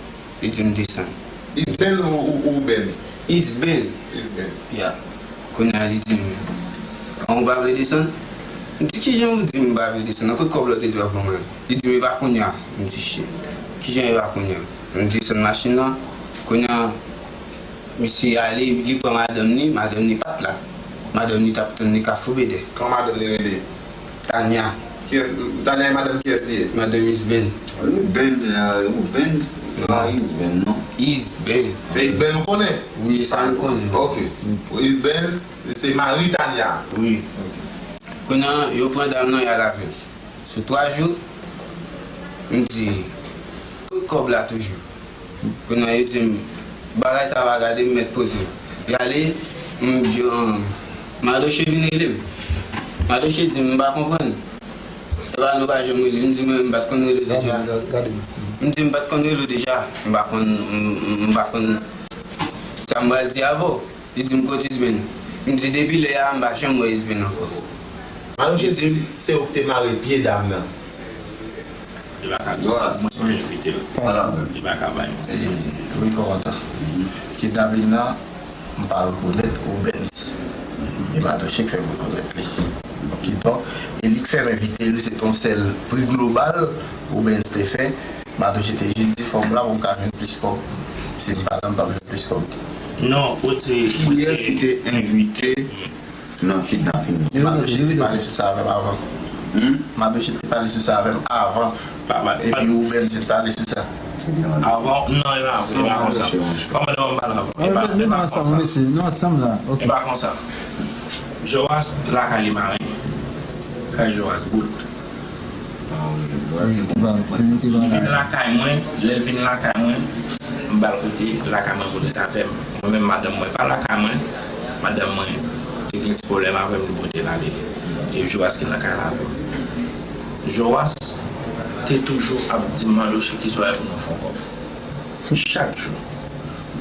li di m desann. Isben ou, ou, ou Ben? Isben. Isben. Ya. Kounye a li di m, an ou pa vle desann? M di, kijan ou di m m pa vle desann? Nan kot kòb la w te di w ap ban mwen? Li di m, e pa kounye a. M di, shit. Kijan e pa kounye a? M desann machin nan. Kounye a, misye ale, li pran madanm ni, madanm ni pa t la. Madanm ni t ap tann li Kafou Bedè. Kòman madanm li rele? Tanya. Kiyès, Tanya e madanm kiyès li ye? Madanm Isben. Isben, euh, Isben, se pa Isben, non? Isben. Se Isben ou konnen? Wi, sa m konnen. Ok. Isben, se mari Tanya. Wi. Ok. Kounye a, yo pran dam nan, y al avè l. Sou twa jou, m di, kot kòb la toujou? Kounye a, yo di m, bagay sa pa gade m, mèt poze m. Y ale, m di, an, Madoche vin rele m. Madoche di m, m pa konprann. Epa nou pa janm rele. M di, mwen, m pa t konn rele w deja. Gade, gade. M di, m pa t konn rele w deja. M pa konn, m, m, m pa konn sa m pral di avè w. Li di m, kot Isben? M di, depi lè a, m pa janm wè Isben ankò. Madoche di, se ou ki te mare pye dam nan. Li pa ka di sa, mwen ki envite l. Li pa ka bay mwen. Wi, kòmandan. Kidnapin nan, m pa rekonèt Obens. E Madoche k fè m rekonèt li. Kidonk, e li k fè m envite l, se t on sèl pri global Obens te fè. Madoche te jis di fò m la pou m ka jwenn plis kòb. Si m pa la, m p ap jwenn plis kòb. Non, ou te, ou te. Kiyès ki te envite nan kidnapin nan? Madoche te pale sou sa avè m avan. Hmm? Madoche te pale sou sa avè m avan. Epi Obens te pale sou sa. Avan, non, e pa vre, e pa konsa. Kòmandan, m pale avan. E pa, e pa konsa. Non, ansanm la. Ok. E pa konsa. Joas lakay li mare. Kay Joas bout. Li vin lakay mwen, lè l vin lakay mwen, m ba l kote lakay mwen pou l ret avè m. Mwen menm, madanm mwen pa lakay mwen, madanm mwen te gen ti pwoblèm avè m, li pote l ale. E Joas ki nan kay la avè m. Joas te toujou ap di m, Madoche, ki swa pou nou fè yon kòb. Chak jou.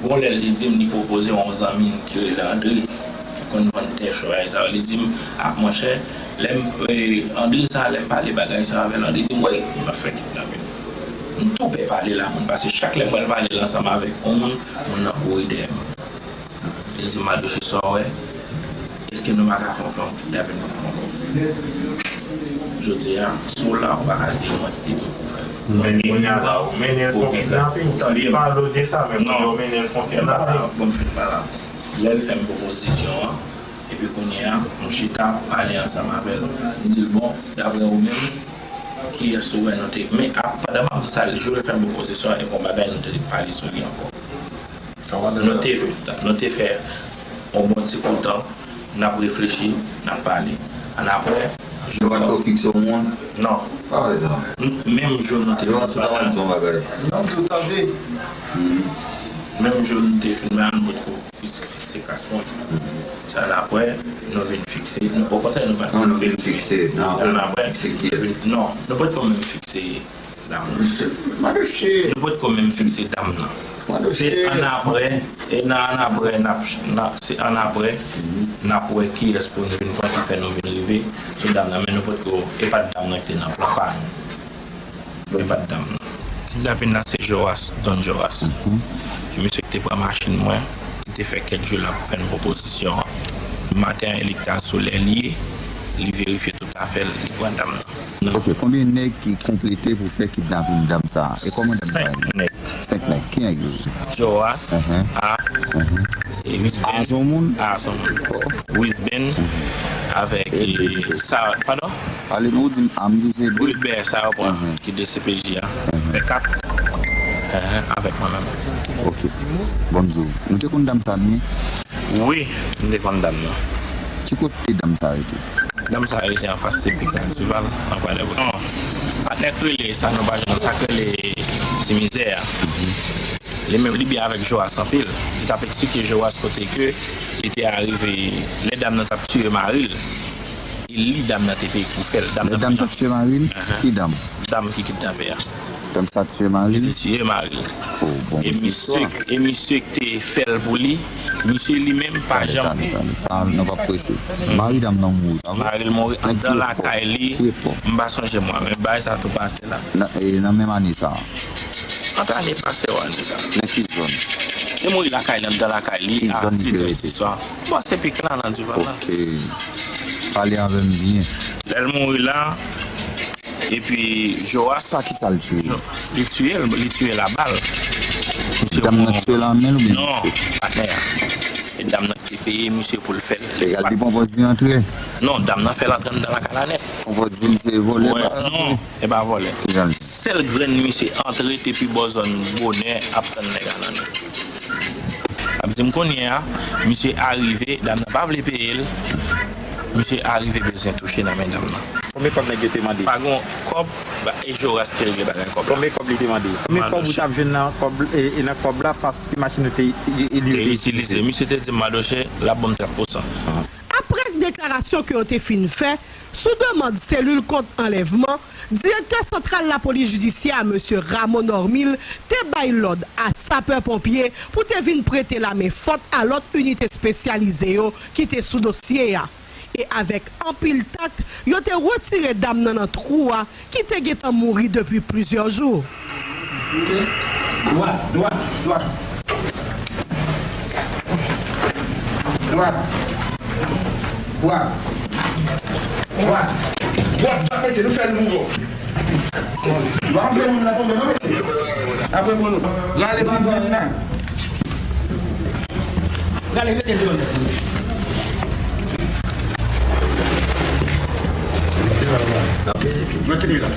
Gon lè li di m li pwopoze yon zanmi l ki rele Andre, ki konn vann tè cho bagay sa yo. Li di m, a, monchè, lè m, e, Andre sa, lè m pale bagay sa avè l, Andre di m, wi, m ap fè kidnapin. M tou pè pale l a moun, paske chak lè m wè l pale l ansanm avèk yon moun, moun nan kouri dèyè m. Li di m, Madoche, sa w wè, èske nou pa ka fè yon, fè yon kidnapin pou n fè yon kòb? Jodi a, si w la, ou pa ka di mwen ki te di w pou fè l. Men kounye a la, ou mennen l fè yon kidnapin. Tande m. Li pale w de sa, men kounye a ou mennen l fè yon kidnapin. Bon, m fin pale. Lè l fè m pwopozisyon an, epi kounye a, m chita pale ansanm avè l. M di l, bon, daprè ou menm, kiyès ou wè nou te. Men, ap, pandan m ap di sa, jou l fè m pwopozisyon an, e gon bagay nou te pale sou li ankò. Nou te, nou te fè yon bon ti kou tan, n ap reflechi, n ap pale. Annapre, yo pa t ko fikse yon moun? Non. Pa vre sa. Menm jou nou te fin pale. Yo pa t di yon bagay. Non, tout avi. Menm jou nou te fin pale, nou pa t ko fikse, fikse kas moun. Sa annapre, nou vin fikse. Okontrè, nou pa t ko fikse. Annapre, non, nou pa t ko menm fikse. Dam nan. Madoche. Nou potko menm fikse dam nan. Madoche. Se annapre, e nan annapre, n ap, n ap, se annapre, n ap wè kiyès pou nou vin pran ki fè nou vin rive sou dam nan. Men nou potko, e pa t dam nan ki te nan plan pa nou. E pa t dam nan. Kidnapin nan se Joas, Don Joas. E misye ki te pran machin mwen, ki te fè kèk jou l ap fè n pwopozisyon an. Maten an, e li ki t al sou lè li ye, li verifye tout afè l, li pran dam nan. Ok, konbyen nèg ki konplete pou fè kidnapin dam sa a? E kòman dam sa a ye? Senk nèg. Senk nèg. Ki nèg yo ye? Joas, A, e, Wisben. A se yon moun? A se yon moun. Wisben, avèk, e, sa, padon? Pale nou, di m, a, m di w se Ede. Wilbert, sa yo pran, ki de C P J a. Fè kat. Avèk mwen menm. Ok. Bon, m di w, nou te konn dam sa byen? Wi, m te konn dam nan. Ki kote dam sa rete? Dam sa rete anfas T P K Dival, nan Kwadèboukè. Non, patnè k rele sa, nou pa jwenn sa k rele Ti Mizè a. Li menm, li byen avèk Joas anpil. Li t ap eksplike Joas kote ke li te arive, lè dam nan t ap tiye mari l, e li dam nan te peye pou fè l. Lè dam t ap tiye mari l? Ki dam? Dam ki kidnape a. Dam sa tiye mari l? Li te tiye mari l. Oh, bon, e misye, e misye ki te fè l pou li, misye li menm pa janm. Tande, tande, tande. Pa, nou p ap prese. Mari dam nan mouri, pa vre? Mari l mouri anndan lakay li. M pa sonje mwa, men bagay sa tou pase la. Nan, e, nan menm ane sa a? Ant ane pase yo, ane sa. Nan ki zòn? Li mouri lakay li, anndan lakay li, a sis è di swa. Bon, se pik la, nan Divan la. Ok. Pale avè m byen. Lè l mouri la, epi Joas. Pa kisa l tiye? Li tiye l, li tiye l a bal. Dam nan tiye l a men l oubyen misye? Non, patnè a. E dam nan ki te peye misye pou l fè l. Egal, li pran pòz li antre? Non, dam nan fè l antre anndan lakay la nèt. Pran pòz li se vòlè? Non, e pa vòlè. Sèl grenn misye antre te pi bò zòn bonè ap tann nèg a nan nèt. Ap di m kounye a, misye arive, dam nan pa vle peye l, misye arive bezwen touche nan men dam nan. Konbyen kòb nèg yo te mande? Pa gon kòb, e Joas ki regle bagay kòb la. Konbyen kòb li te mande? Konbyen kòb ou t ap jwenn nan kòb, e, e nan kòb la paske machin ou te, e, e li te itilize? Misye te di m, Madoche, l ap ban m trant pou san. Aprè deklarasyon ke yo te fin fè, sou demann selil kont anlèvman, direktè santral lapolis jidisyè a, mesye Rameau Normil, te bay lòd a sapè ponpye pou te vin prete lamen fòt a lòt inite espesyalize yo ki te sou dosye a. e avèk anpil tak, yo te retire dam nan nan twou a ki te gentan mouri depi plizyè jou. Dwat, dwat, dwat. Dwat. Dwat. Dwat. Dwat, dwat, mesye, nou fè l mouri. Bon, apre moun nan tonbe, non, mesye. Apre moun nou. Rale pil moun nan. Rale, mete l devan. Ok, mete l la.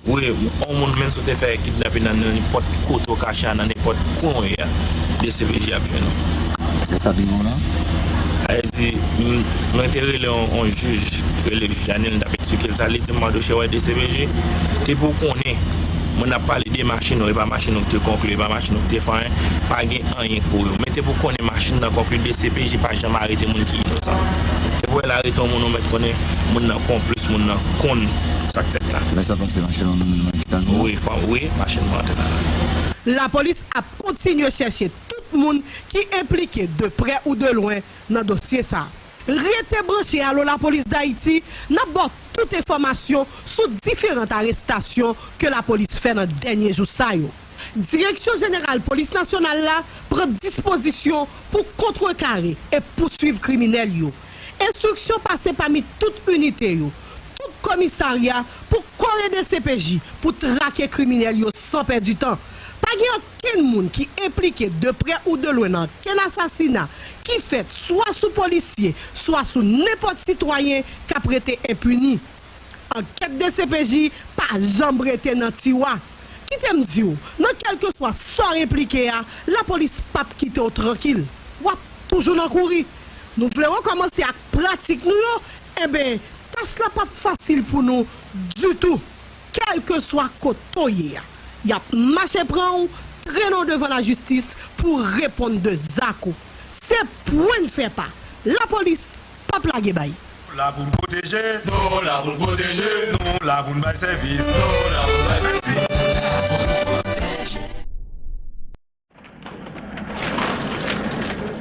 Wi, yon moun menm si w te fè kidnape nan nenpòt kote w kache a, nan nenpòt kwen w ye a, D C P J ap jwenn ou. E sa pi bon la? Sa vle di, m, mwen te rele yon, yon jij, rele jij Anil, m t ap eksplike l sa, li di m, Mardochée, wè D C P J, depi w konnen, moun ap pale de machin ou, e pa machin ou ki te konkli, e pa machin ou ki te fè anyen, pa gen anyen pou yo. Men depi w konnen machin nan konkli, D C P J pa janm arete moun ki inosan. Depi w wè l arete yon moun, ou mèt konnen moun nan konplis, moun nan konn sa k fèt la. Lè sa pase, machin ou nan men l, ki ta di? Wi, fò, wi, machin mwen antre nan men l. Lapolis ap kontinye chèche tout moun ki enplike de prè ou de lwen nan dosye sa a. Rete branche Alo Lapolis Dayiti, n ap ba w tout enfòmasyon sou diferan arestasyon ke lapolis fè nan dènye jou sa yo. Direksyon Jeneral Polis Nasyonal la pran dispozisyon pou kontrekare e pouswiv kriminèl yo. Enstriksyon pase pami tout inite yo, tout komisarya pou kore D C P J pou trake kriminèl yo san pèdi tan. Pa gen okenn moun ki enplike de prè ou de lwen nan okenn asasina ki fèt swa sou polisye, swa sou nenpòt sitwayen k ap rete enpini. Ankèt D C P J pa janm rete nan tiwa. Kite m di w, nan kèlkeswa sa w enplike a, lapolis p ap kite w trankil. W ap toujou nan kouri. Nou vle rekòmanse ak pratik nou yo, enben, tach la p ap fasil pou nou ditou. Kèlkeswa kote w ye a, y ap mache pran w, trennen w devan lajistis pou w reponn de zak ou. Se pwen n fè pa. Lapolis p ap lage bay. Nou la pou n pwoteje. Nou la pou n pwoteje. Nou la pou n bay sèvis. Nou la pou n bay sèvis.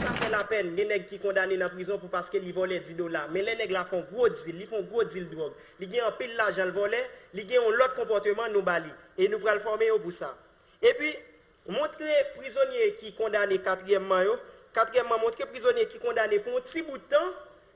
Sa fè lapèn, gen nèg ki kondane nan prizon pou paske li vòlè di dola. Men lè nèg la fè yon gwo dil, li fè yon gwo dil dwòg, li gen anpil lajan l vòlè, li gen yon lòt konpòteman nou ba li. E nou pral fòme yo pou sa. Epi, montre prizonye ki kondane katriyèmman yo. Katriyèmman, montre prizonye ki kondane pou yon ti bout tan.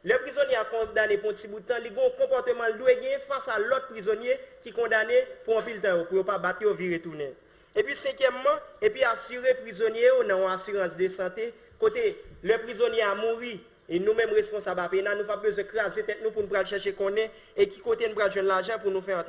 Lè prizonye a kondane pou yon ti bout tan, li gen yon konpòteman l dwe genyen fas a lòt prizonye ki kondane pou anpil tan yo, pou yo pa bat yo, vire tounen. Epi senkyèmman, epi asire prizonye yo nan yon asirans de sante, kote lè prizonye a mouri, e nou menm responsab A P N A, nou p ap bezwen kraze tèt nou pou n pral chèche konnen e ki kote n pral jwenn lajan pou nou fè antèman.